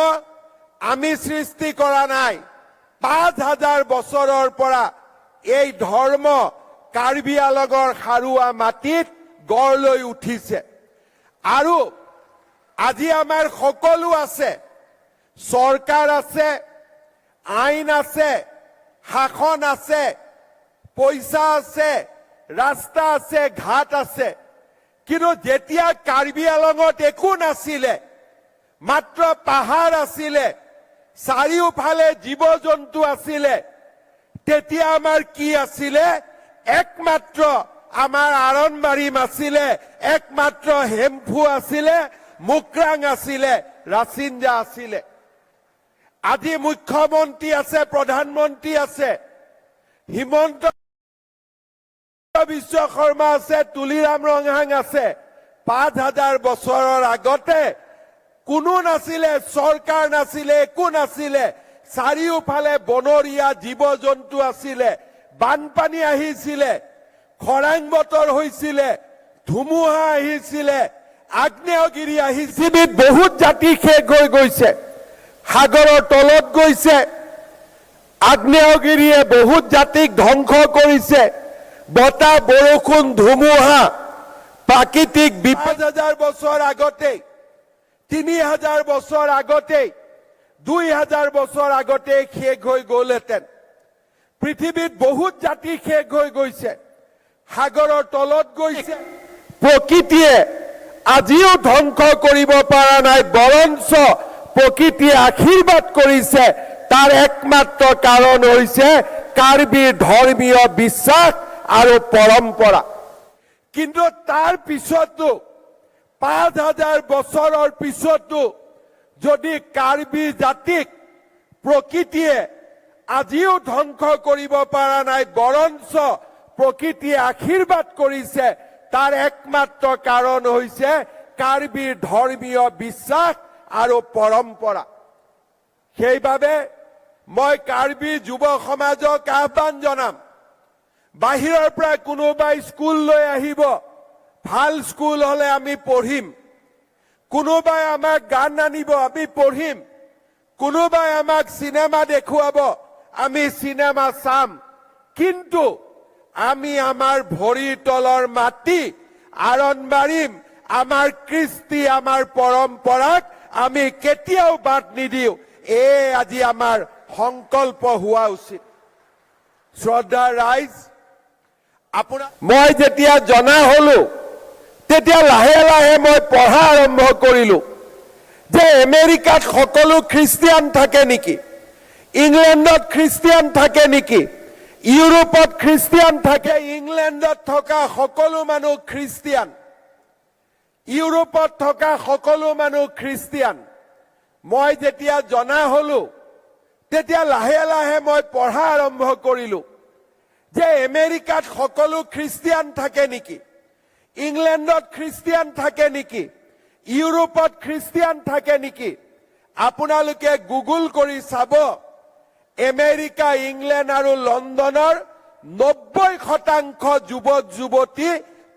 আমি সৃষ্টি কৰা নাই। পাঁচ হাজাৰ বছৰৰ পৰা এই ধৰ্ম কাৰ্বি আলঙৰ সাৰুৱা মাটিত গঢ় লৈ উঠিছে। আৰু আজি আমাৰ সকলো আছে, চৰকাৰ আছে, আইন আছে, শাসন আছে, পইচা আছে, ৰাস্তা আছে, ঘাট আছে। কিন্তু যেতিয়া কাৰ্বি আলঙত একো নাছিলে, মাত্ৰ পাহাৰ আছিলে, চাৰিওফালে জীৱ জন্তু আছিলে, তেতিয়া আমাৰ কি আছিলে? একমাত্ৰ আমাৰ আৰণ মাৰিম আছিলে, একমাত্ৰ হেম্ফু আছিলে, মুকৰাং আছিলে, ৰাচিঞ্জা আছিলে। আজি মুখ্যমন্ত্ৰী আছে, প্ৰধানমন্ত্ৰী আছে, হিমন্ত বিশ্ব শৰ্মা আছে, তুলিৰাম ৰংহাং আছে। পাঁচ হাজাৰ বছৰৰ আগতে কোনো নাছিলে, চৰকাৰ নাছিলে, একো নাছিলে। চাৰিওফালে বনৰীয়া জীৱ জন্তু আছিলে, বানপানী আহিছিলে, খৰাং বতৰ হৈছিলে, ধুমুহা আহিছিলে, আগ্নেয়গিৰি আহিছিল। পৃথিৱীত বহুত জাতি শেষ হৈ গৈছে, সাগৰৰ তলত গৈছে। আগ্নেয়গিৰিয়ে বহুত জাতিক ধ্বংস কৰিছে। বতাহ, বৰষুণ, ধুমুহা, প্ৰাকৃতিক বিপদ। পাঁচ হাজাৰ বছৰ আগতেই, তিনি হাজাৰ বছৰ আগতেই, দুই হাজাৰ বছৰ আগতেই শেষ হৈ গ'লহেঁতেন। পৃথিৱীত বহুত জাতি শেষ হৈ গৈছে, সাগৰৰ তলত গৈছে। প্ৰকৃতিয়ে আজিও ধ্বংস কৰিব পৰা নাই, বৰঞ্চ প্ৰকৃতিয়ে আশীৰ্বাদ কৰিছে। তাৰ একমাত্ৰ কাৰণ হৈছে কাৰ্বিৰ ধৰ্মীয় বিশ্বাস আৰু পৰম্পৰা। কিন্তু তাৰ পিছতো, পাঁচ হাজাৰ বছৰৰ পিছতো যদি কাৰ্বি জাতিক প্ৰকৃতিয়ে আজিও ধ্বংস কৰিব পৰা নাই, বৰঞ্চ প্ৰকৃতিয়ে আশীৰ্বাদ কৰিছে। তাৰ একমাত্ৰ কাৰণ হৈছে কাৰ্বিৰ ধৰ্মীয় বিশ্বাস আৰু পৰম্পৰা। সেইবাবে মই কাৰ্বি যুৱ সমাজক আহ্বান জনাম, বাহিৰৰ পৰা কোনোবাই স্কুল লৈ আহিব, ভাল স্কুল হলে আমি পঢ়িম। কোনোবাই আমাক গান আনিব, আমি পঢ়িম। কোনোবাই আমাক চিনেমা দেখুৱাব, আমি চিনেমা চাম। কিন্তু আমি আমাৰ ভৰিৰ তলৰ মাটি, আৰম্বাৰীম, আমাৰ কৃষ্টি, আমাৰ পৰম্পৰাক আমি কেতিয়াও বাদ নিদিওঁ। এয়ে আজি আমাৰ সংকল্প হোৱা উচিত। শ্ৰদ্ধাৰ ৰাইজ, আপোনাৰ, মই যেতিয়া জনা হলো, তেতিয়া লাহে লাহে মই পঢ়া আৰম্ভ কৰিলো যে আমেৰিকাত সকলো খ্ৰীষ্টিয়ান থাকে নেকি, ইংলেণ্ডত খ্ৰীষ্টিয়ান থাকে নেকি, ইউৰোপত খ্ৰীষ্টিয়ান থাকে। ইংলেণ্ডত থকা সকলো মানুহ খ্ৰীষ্টিয়ান, ইউৰোপত থকা সকলো মানুহ খ্ৰীষ্টিয়ান। মই যেতিয়া জনা হলো, তেতিয়া লাহে লাহে মই পঢ়া আৰম্ভ কৰিলো যে আমেৰিকাত সকলো খ্ৰীষ্টিয়ান থাকে নেকি, ইংলেণ্ডত খ্ৰীষ্টিয়ান থাকে নেকি, ইউৰোপত খ্ৰীষ্টিয়ান থাকে নেকি। আপোনালোকে গুগল কৰি চাব, আমেৰিকা, ইংলেণ্ড আৰু লণ্ডনৰ নব্বৈ শতাংশ যুৱক যুৱতী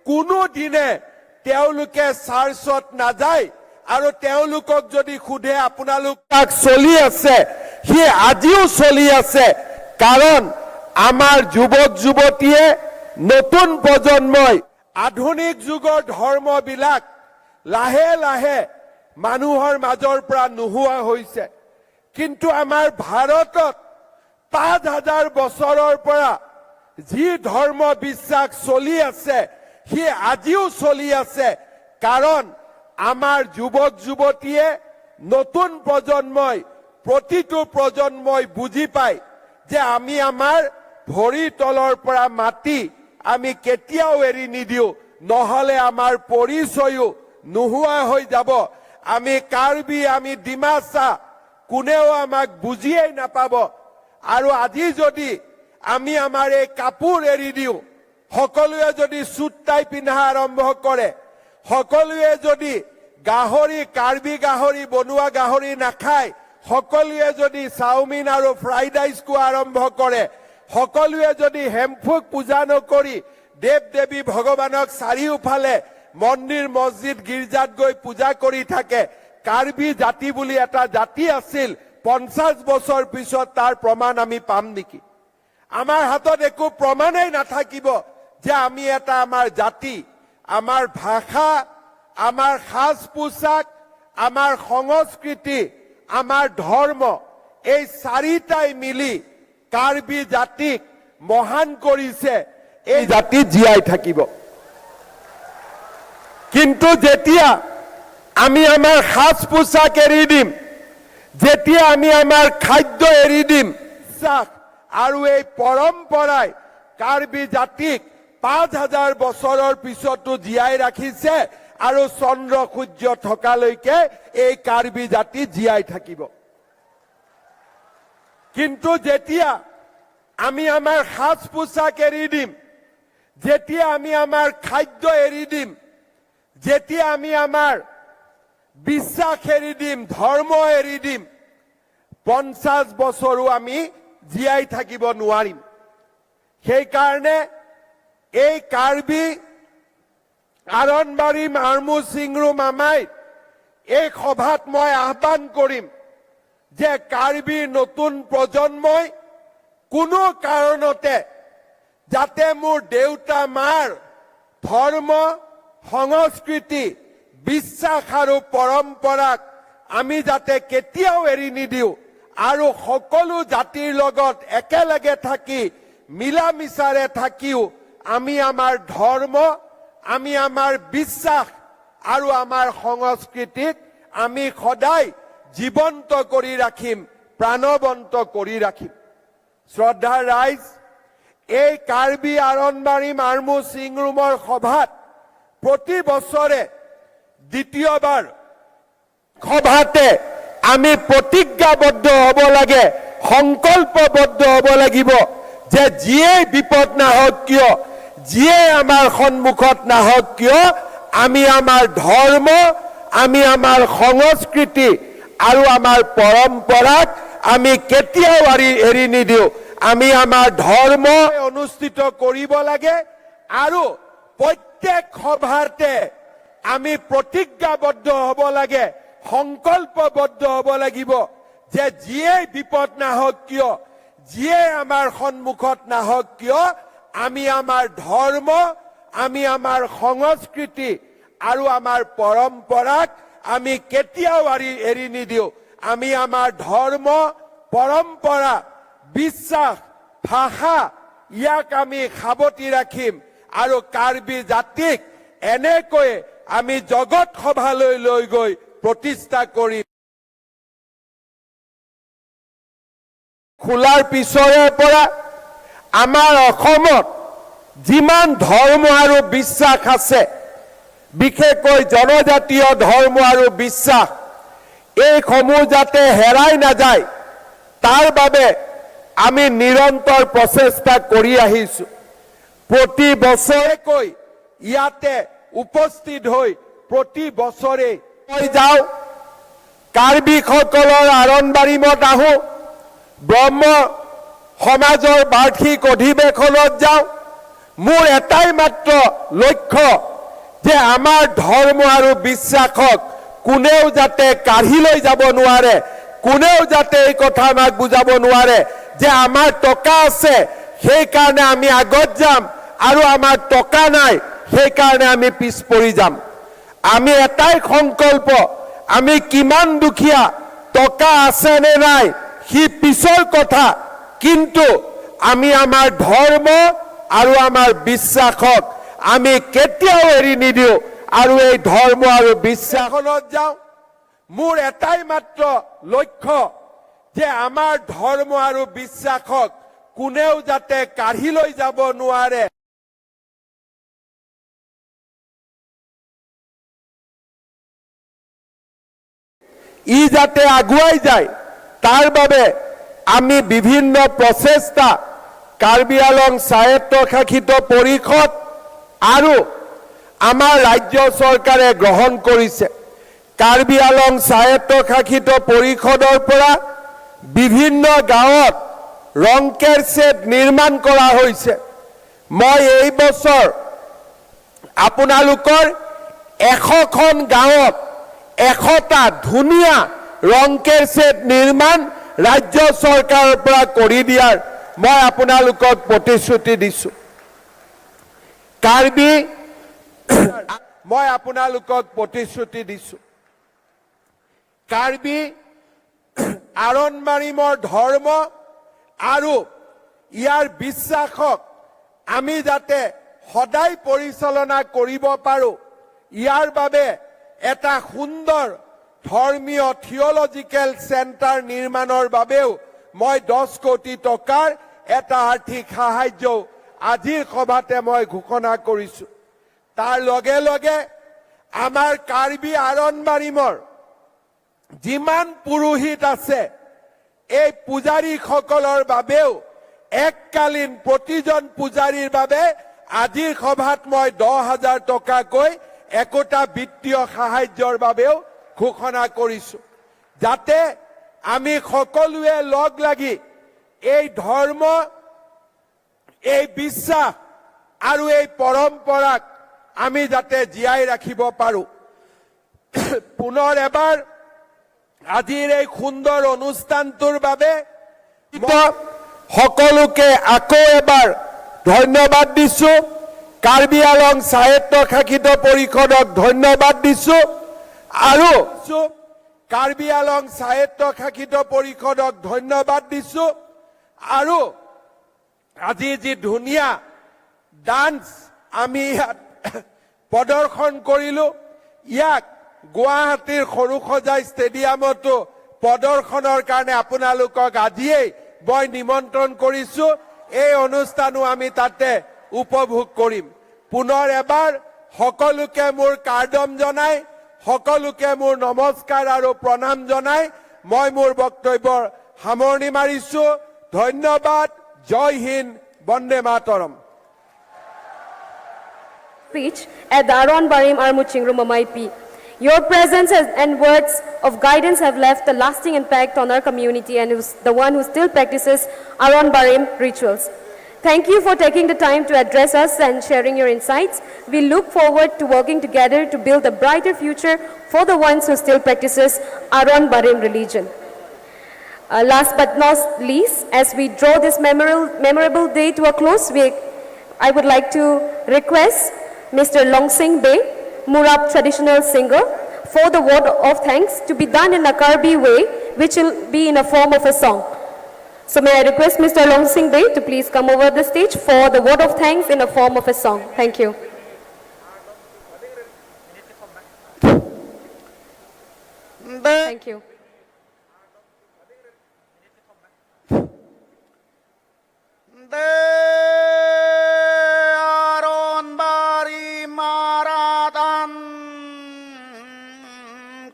কোনোদিনে তেওঁলোকে চাৰ্চত নাযায়। আৰু তেওঁলোকক যদি সোধে, আপোনালোক তাক চলি আছে, সি আজিও চলি আছে। কাৰণ আমাৰ যুৱক যুৱতীয়ে, নতুন প্ৰজন্মই আধুনিক যুগৰ ধৰ্মবিলাক লাহে লাহে মানুহৰ মাজৰ পৰা নোহোৱা হৈছে। কিন্তু আমাৰ ভাৰতত পাঁচ হাজাৰ বছৰৰ পৰা যি ধৰ্ম বিশ্বাস চলি আছে, সি আজিও চলি আছে। কাৰণ আমাৰ যুৱক যুৱতীয়ে, নতুন প্ৰজন্মই, প্ৰতিটো প্ৰজন্মই বুজি পায় যে আমি আমাৰ ভৰিৰ তলৰ পৰা মাটি আমি কেতিয়াও এৰি নিদিওঁ, নহ'লে আমাৰ পৰিচয়ো নোহোৱা হৈ যাব। আমি কাৰ্বি, আমি ডিমাচা, কোনেও আমাক বুজিয়েই নাপাব। আৰু আজি যদি আমি আমাৰ এই কাপোৰ এৰি দিওঁ, সকলোৱে যদি চুট টাই পিন্ধা আৰম্ভ কৰে, সকলোৱে যদি গাহৰি, কাৰ্বি গাহৰি, বনোৱা গাহৰি নাখায়, সকলোৱে যদি চাওমিন আৰু ফ্ৰাইড ৰাইচ খোৱা আৰম্ভ কৰে, সকলোৱে যদি হেমফুক পূজা নকৰি দেৱ দেৱী ভগৱানক চাৰিওফালে মন্দিৰ, মছজিদ, গীৰ্জাত গৈ পূজা কৰি থাকে, কাৰ্বি জাতি বুলি এটা জাতি আছিল, পঞ্চাশ বছৰ পিছত তাৰ প্ৰমাণ আমি পাম নেকি? আমাৰ হাতত একো প্ৰমাণেই নাথাকিব যে আমি এটা, আমাৰ জাতি, আমাৰ ভাষা, আমাৰ সাজ পোছাক, আমাৰ সংস্কৃতি, আমাৰ ধৰ্ম, এই চাৰিটাই মিলি কাৰ্বি জাতিক মহান কৰিছে। এই জাতি জীয়াই থাকিব। কিন্তু যেতিয়া আমি আমাৰ সাজ পোছাক এৰি দিম, যেতিয়া আমি আমাৰ খাদ্য এৰি দিম, বিশ্বাস আৰু এই পৰম্পৰাই কাৰ্বি জাতিক পাঁচ হাজাৰ বছৰৰ পিছতো জীয়াই ৰাখিছে আৰু চন্দ্ৰ সূৰ্য থকালৈকে এই কাৰ্বি জাতি জীয়াই থাকিব। কিন্তু যেতিয়া আমি আমাৰ সাজ পোছাক এৰি দিম, যেতিয়া আমি আমাৰ খাদ্য এৰি দিম, যেতিয়া আমি আমাৰ বিশ্বাস এৰি দিম, ধৰ্ম এৰি দিম, পঞ্চাশ বছৰো আমি জীয়াই থাকিব নোৱাৰিম। সেইকাৰণে এই কাৰ্বি আৰনবাৰী মাৰমু চিংৰুম আমাই এই সভাত মই আহ্বান কৰিম যে কাৰ্বিৰ নতুন প্ৰজন্মই কোনো কাৰণতে যাতে মোৰ দেউতা মাৰ ধৰ্ম, সংস্কৃতি, বিশ্বাস আৰু পৰম্পৰাক আমি যাতে কেতিয়াও এৰি নিদিওঁ আৰু সকলো জাতিৰ লগত একেলগে থাকি মিলা মিছাৰে থাকিও আমি আমাৰ ধৰ্ম, আমি আমাৰ বিশ্বাস আৰু আমাৰ সংস্কৃতিক আমি সদায় জীৱন্ত কৰি ৰাখিম, প্ৰাণৱন্ত কৰি ৰাখিম। শ্ৰদ্ধাৰ ৰাইজ, এই কাৰ্বি আৰনবাৰী মাৰমু চিংৰুমৰ সভাত প্ৰতি বছৰে দ্বিতীয়বাৰ সভাতে আমি প্ৰতিজ্ঞাবদ্ধ হ'ব লাগে, সংকল্পবদ্ধ হ'ব লাগিব যে যিয়েই বিপদ নাহক কিয়, যিয়েই আমাৰ সন্মুখত নাহক কিয়, আমি আমাৰ ধৰ্ম, আমি আমাৰ সংস্কৃতি আৰু আমাৰ পৰম্পৰাক আমি কেতিয়াও এৰি, এৰি নিদিওঁ। আমি আমাৰ ধৰ্ম অনুষ্ঠিত কৰিব লাগে আৰু প্ৰত্যেক সভাতে আমি প্ৰতিজ্ঞাবদ্ধ হ'ব লাগে, সংকল্পবদ্ধ হ'ব লাগিব যে যিয়েই বিপদ নাহক কিয়, যিয়েই আমাৰ সন্মুখত নাহক কিয়, আমি আমাৰ ধৰ্ম, আমি আমাৰ সংস্কৃতি আৰু আমাৰ পৰম্পৰাক আমি কেতিয়াও এৰি, এৰি নিদিওঁ। আমি আমাৰ ধৰ্ম, পৰম্পৰা, বিশ্বাস, ভাষা, ইয়াক আমি সাৱটি ৰাখিম আৰু কাৰ্বি জাতিক এনেকৈ আমি জগত সভালৈ লৈ গৈ প্ৰতিষ্ঠা কৰিম। খোলাৰ পিছৰে পৰা আমাৰ অসমত যিমান ধৰ্ম আৰু বিশ্বাস আছে, বিশেষকৈ জনজাতীয় ধৰ্ম আৰু বিশ্বাস, এইসমূহ যাতে হেৰাই নাযায়, তাৰ বাবে আমি নিৰন্তৰ প্ৰচেষ্টা কৰি আহিছো। প্ৰতি বছৰেকৈ ইয়াতে উপস্থিত হৈ প্ৰতি বছৰে হৈ যাওঁ। কাৰ্বিসকলৰ আৰম্বাৰীমত আহো, ব্ৰহ্ম সমাজৰ বাৰ্ষিক অধিৱেশনত যাওঁ। মোৰ এটাই মাত্ৰ লক্ষ্য যে আমাৰ ধৰ্ম আৰু বিশ্বাসক কোনেও যাতে কাঢ়ি লৈ যাব নোৱাৰে, কোনেও যাতে এই কথা আমাক বুজাব নোৱাৰে যে আমাৰ টকা আছে, সেইকাৰণে আমি আগত যাম, আৰু আমাৰ টকা নাই, সেইকাৰণে আমি পিছ পৰি যাম। আমি এটাই সংকল্প, আমি কিমান দুখীয়া, টকা আছে নে নাই, সি পিছৰ কথা, কিন্তু আমি আমাৰ ধৰ্ম আৰু আমাৰ বিশ্বাসক আমি কেতিয়াও এৰি নিদিওঁ। আৰু এই ধৰ্ম আৰু বিশ্বাসত যাওঁ। মোৰ এটাই মাত্ৰ লক্ষ্য যে আমাৰ ধৰ্ম আৰু বিশ্বাসক কোনেও যাতে কাঢ়ি লৈ যাব নোৱাৰে। ই যাতে আগুৱাই যায়, তাৰ বাবে আমি বিভিন্ন প্ৰচেষ্টা কাৰ্বি আংলং স্বায়ত্তশাসিত পৰিষদ আৰু আমাৰ ৰাজ্য চৰকাৰে গ্ৰহণ কৰিছে। কাৰ্বি আংলং স্বায়ত্তশাসিত পৰিষদৰ পৰা বিভিন্ন গাঁৱত ৰংকেৰ শ্বেড নিৰ্মাণ কৰা হৈছে। মই এই বছৰ আপোনালোকৰ এশখন গাঁৱত এশটা ধুনীয়া ৰংকেৰ শ্বেড নিৰ্মাণ ৰাজ্য চৰকাৰৰ পৰা কৰি দিয়াৰ মই আপোনালোকক প্ৰতিশ্ৰুতি দিছো। কাৰ্বি, মই আপোনালোকক প্ৰতিশ্ৰুতি দিছো। কাৰ্বি আৰম্বাৰীমৰ ধৰ্ম আৰু ইয়াৰ বিশ্বাসক আমি যাতে সদায় পৰিচালনা কৰিব পাৰো, ইয়াৰ বাবে এটা সুন্দৰ ধৰ্মীয় থিয়লজিকেল চেণ্টাৰ নিৰ্মাণৰ বাবেও মই দহ কোটি টকাৰ এটা আৰ্থিক সাহায্য আজিৰ সভাতে মই ঘোষণা কৰিছো। তাৰ লগে লগে আমাৰ কাৰ্বি আৰম্বাৰীমৰ যিমান পুৰোহিত আছে, এই পূজাৰীসকলৰ বাবেও, এককালীন প্ৰতিজন পূজাৰীৰ বাবে আজিৰ সভাত মই দহ হাজাৰ টকাকৈ একোটা বিত্তীয় সাহায্যৰ বাবেও ঘোষণা কৰিছো, যাতে আমি সকলোৱে লগ লাগি এই ধৰ্ম, এই বিশ্বাস আৰু এই পৰম্পৰাক আমি যাতে জীয়াই ৰাখিব পাৰো। পুনৰ এবাৰ আজিৰ এই সুন্দৰ অনুষ্ঠানটোৰ বাবে মই সকলোকে আকৌ এবাৰ ধন্যবাদ দিছো। কাৰ্বি আংলং স্বায়ত্তশাসিত পৰিষদক ধন্যবাদ দিছো আৰু কাৰ্বি আংলং স্বায়ত্তশাসিত পৰিষদক ধন্যবাদ দিছো আৰু আজি যি ধুনীয়া ডান্স আমি ইয়াত প্ৰদৰ্শন কৰিলো, ইয়াক গুৱাহাটীৰ সৰুসজাই ষ্টেডিয়ামতো প্ৰদৰ্শনৰ কাৰণে আপোনালোকক আজিয়েই মই নিমন্ত্ৰণ কৰিছো। এই অনুষ্ঠানো আমি তাতে উপভোগ কৰিম। পুনৰ এবাৰ সকলোকে মোৰ কাৰ্ডম জনাই, সকলোকে মোৰ নমস্কাৰ আৰু প্ৰণাম জনাই মই মোৰ বক্তব্যৰ সামৰণি মাৰিছো। ধন্যবাদ। জয় হিন্দ। বন্দে Mataram. Speech at the Aron Barim Armu Chingrum Ameipi. Your presence has, and words of guidance have left a lasting impact on our community and who's, the one who still practices Aron Barim rituals. Thank you for taking the time to address us and sharing your insights. We look forward to working together to build a brighter future for the ones who still practices Aron Barim religion. Uh, last but not least, as we draw this memorial, memorable day to a close, we, I would like to request Mister Longsing Bey, Murap traditional singer, for the vote of thanks to be done in a Karbi way, which will be in a form of a song. So may I request Mister Longsing Bey to please come over the stage for the vote of thanks in a form of a song. Thank you. Thank you. De aron bari maratan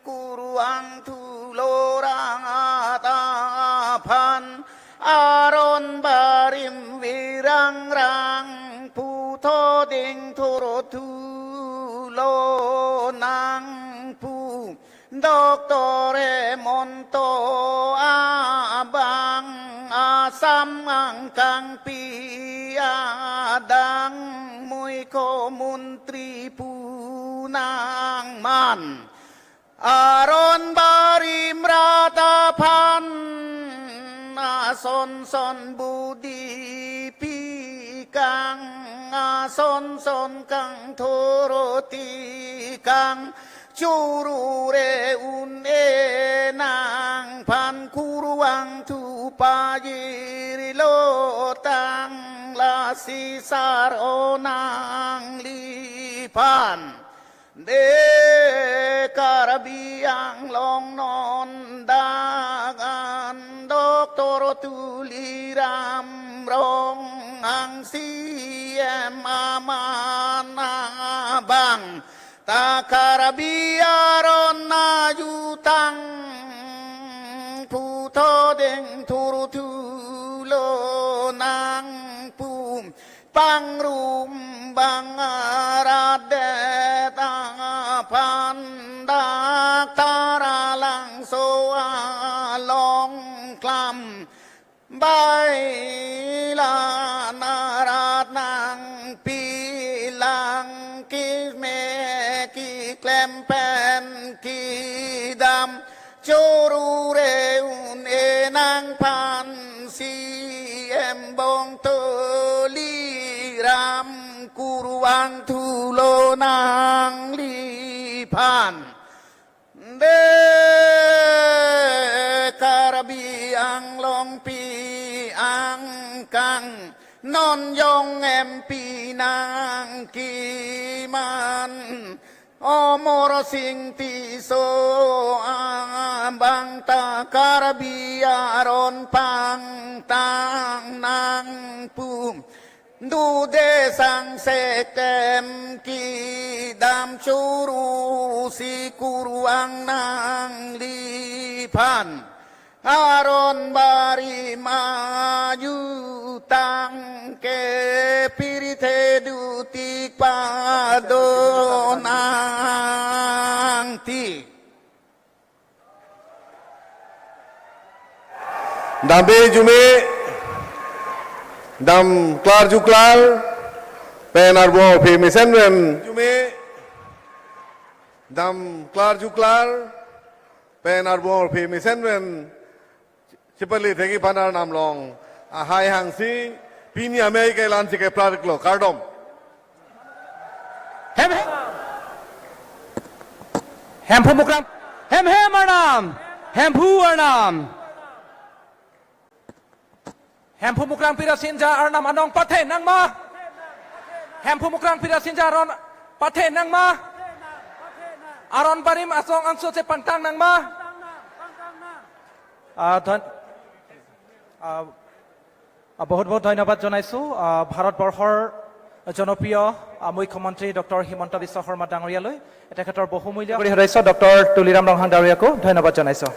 kuruang thu lorang ata aphan aron barim virang rang pu thoding thoro thu lonang pu Doctor Hemanta abang Assam angkangpi adang mui ko muntri punang man aron barim rat aphan ason son budi pikang ason son kangthoroti kang churu re un-e nangphan kuruang thu pajirlo tang lasi sar-o nangliphan de Karbi Anglong non dangan Doctor Tuliram Ronghang C M aman abang ta Karbi aron ajutang pu thoding thoro thu lonang pu pangrum bang arat det aphan Doctor Langso along klam bailan arat nangpilang keme kiklem pen kidam churu re un-e nangphan C M Bong Tuliram kuruang thu lonangliphan de Karbi Anglong pi angkang non jong M P nangkiman Amarsing Tisso abang ta Karbi aron pangtang nangpu dude sang sektem kidam churu si kuruang nangliphan aron barim ajutang ke pirithe dutik padonangti. Dambe jume, dam klar juklar pen arbong phi mesen pen jume, dam klar juklar pen arbong phi mesen pen chipali thegi panar namlong ahai hangsi pini amei kelan si keplar klo kardom. Hem hem. Hemphu Mukrang. Hem hem arnam. Hemphu arnam. Hemphu Mukrang Pirasinja arnam anong pathe nangma. Hemphu Mukrang Pirasinja aron pathe nangma. Aron barim asong angso che pangtang nangma. আহ, ধন- আহ, আহ, বহুত বহুত ধন্যবাদ জনাইছোঁ, আহ, ভাৰতবৰ্ষৰ জনপ্ৰিয়, আহ, মুখ্যমন্ত্ৰী ডক্টৰ হিমন্ত বিশ্ব শৰ্মা ডাঙৰীয়ালৈ তেখেতৰ বহুমূলীয়া সদস্য ডক্টৰ তুলিৰাম ৰংহাং ডাঙৰীয়াকো ধন্যবাদ জনাইছোঁ।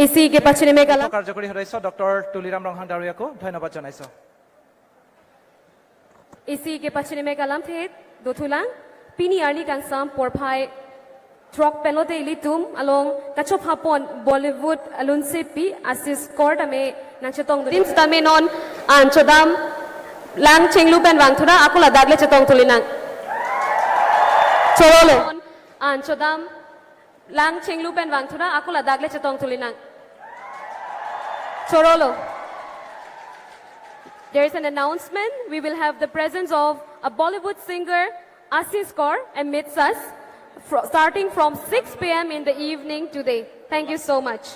এসি কে পাঁচ মিনিট কালাম। কাৰ্যকৰী সদস্য ডক্টৰ তুলিৰাম ৰংহাং ডাঙৰীয়াকো ধন্যবাদ জনাইছো। এসি কে পাঁচ মিনিট কালাম থে দোথুলাং। পিনি arni kangsam porphai throk pen lote ilitum along kachopha pon Bollywood alunsepi Asis Kaur tame nangchetong dun. Teams tame non an chodam lang chinglu pen vangthu ra, ako ladak le chetong thulinang. Chorolo. An chodam lang chinglu pen vangthu ra, ako ladak le chetong thulinang. Chorolo. There is an announcement. We will have the presence of a Bollywood singer, Asis Kaur, amidst us, fro- starting from six p m in the evening today. Thank you so much.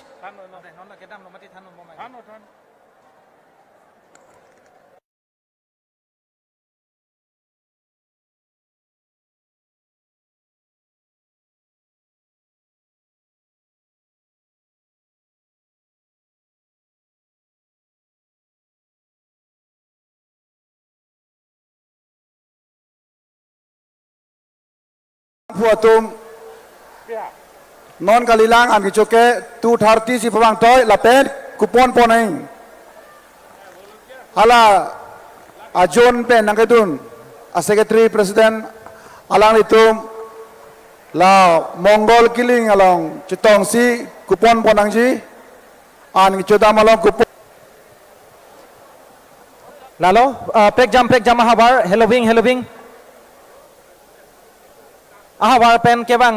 Pu atum non kalilang, an kecho ke two thirty si pavang toi lapen kupon pon nang. Hala ajon pen nangkedun a secretary president alanglitum la Mongol Killing along chetongsi kupon pon nangji, an kechodam along kupon. Lalo, uh, prekjam prekjam ahavar, heloving heloving. Ahavar pen kevang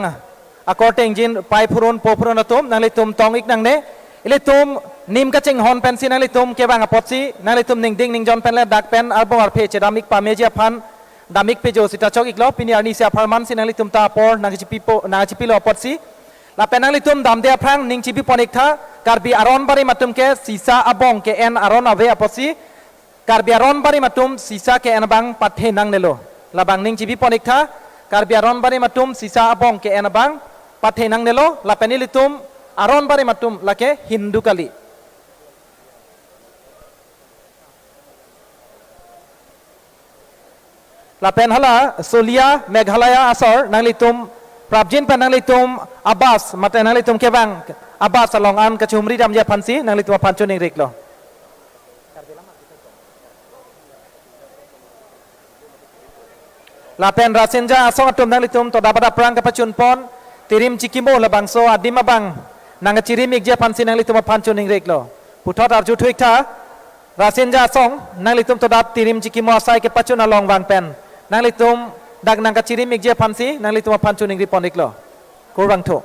akorte ingjin pai phurun po phurun atum nanglitum tong ik nangne. Ilitum nim kachinghon pensi nanglitum kevang apotsi nanglitum ningding ningjon pen le dak pen arbong arphe chedam ik pameji aphan dam ik pejo sita chok iklo. Pini arni isi apharman si nanglitum ta apor nangchipipo nangchipilo apotsi. Lapen nanglitum damde aphrang ning chibi pon iktha, Karbi aron barim atum ke sisa abong ke-en aron ave apotsi Karbi aron barim atum sisa ke-en abang pathe nangnelo. Labang ning chibi pon iktha, Karbi aron barim atum sisa abong ke-en abang pathe nangnelo, lapen ilitum aron barim atum lake Hindu kali. Lapen hala Solia Meghalaya asor nanglitum prapjin pen nanglitum abas mate nanglitum kevang abas along an kachumri damji aphansi nanglitum aphan choningriklo. Lapen Rasinja asong atum nanglitum toda pada prang kapachun pon, tirim chikimo labangso adim abang nangchirim ikji aphansi nanglitum aphan choningriklo. Puthot arju thu iktha, Rasinja asong nanglitum toda tirim chikimo asai kepachun along vang pen nanglitum dak nangkachirim ikji aphansi nanglitum aphan choningri pon iklo. Kurvangthu.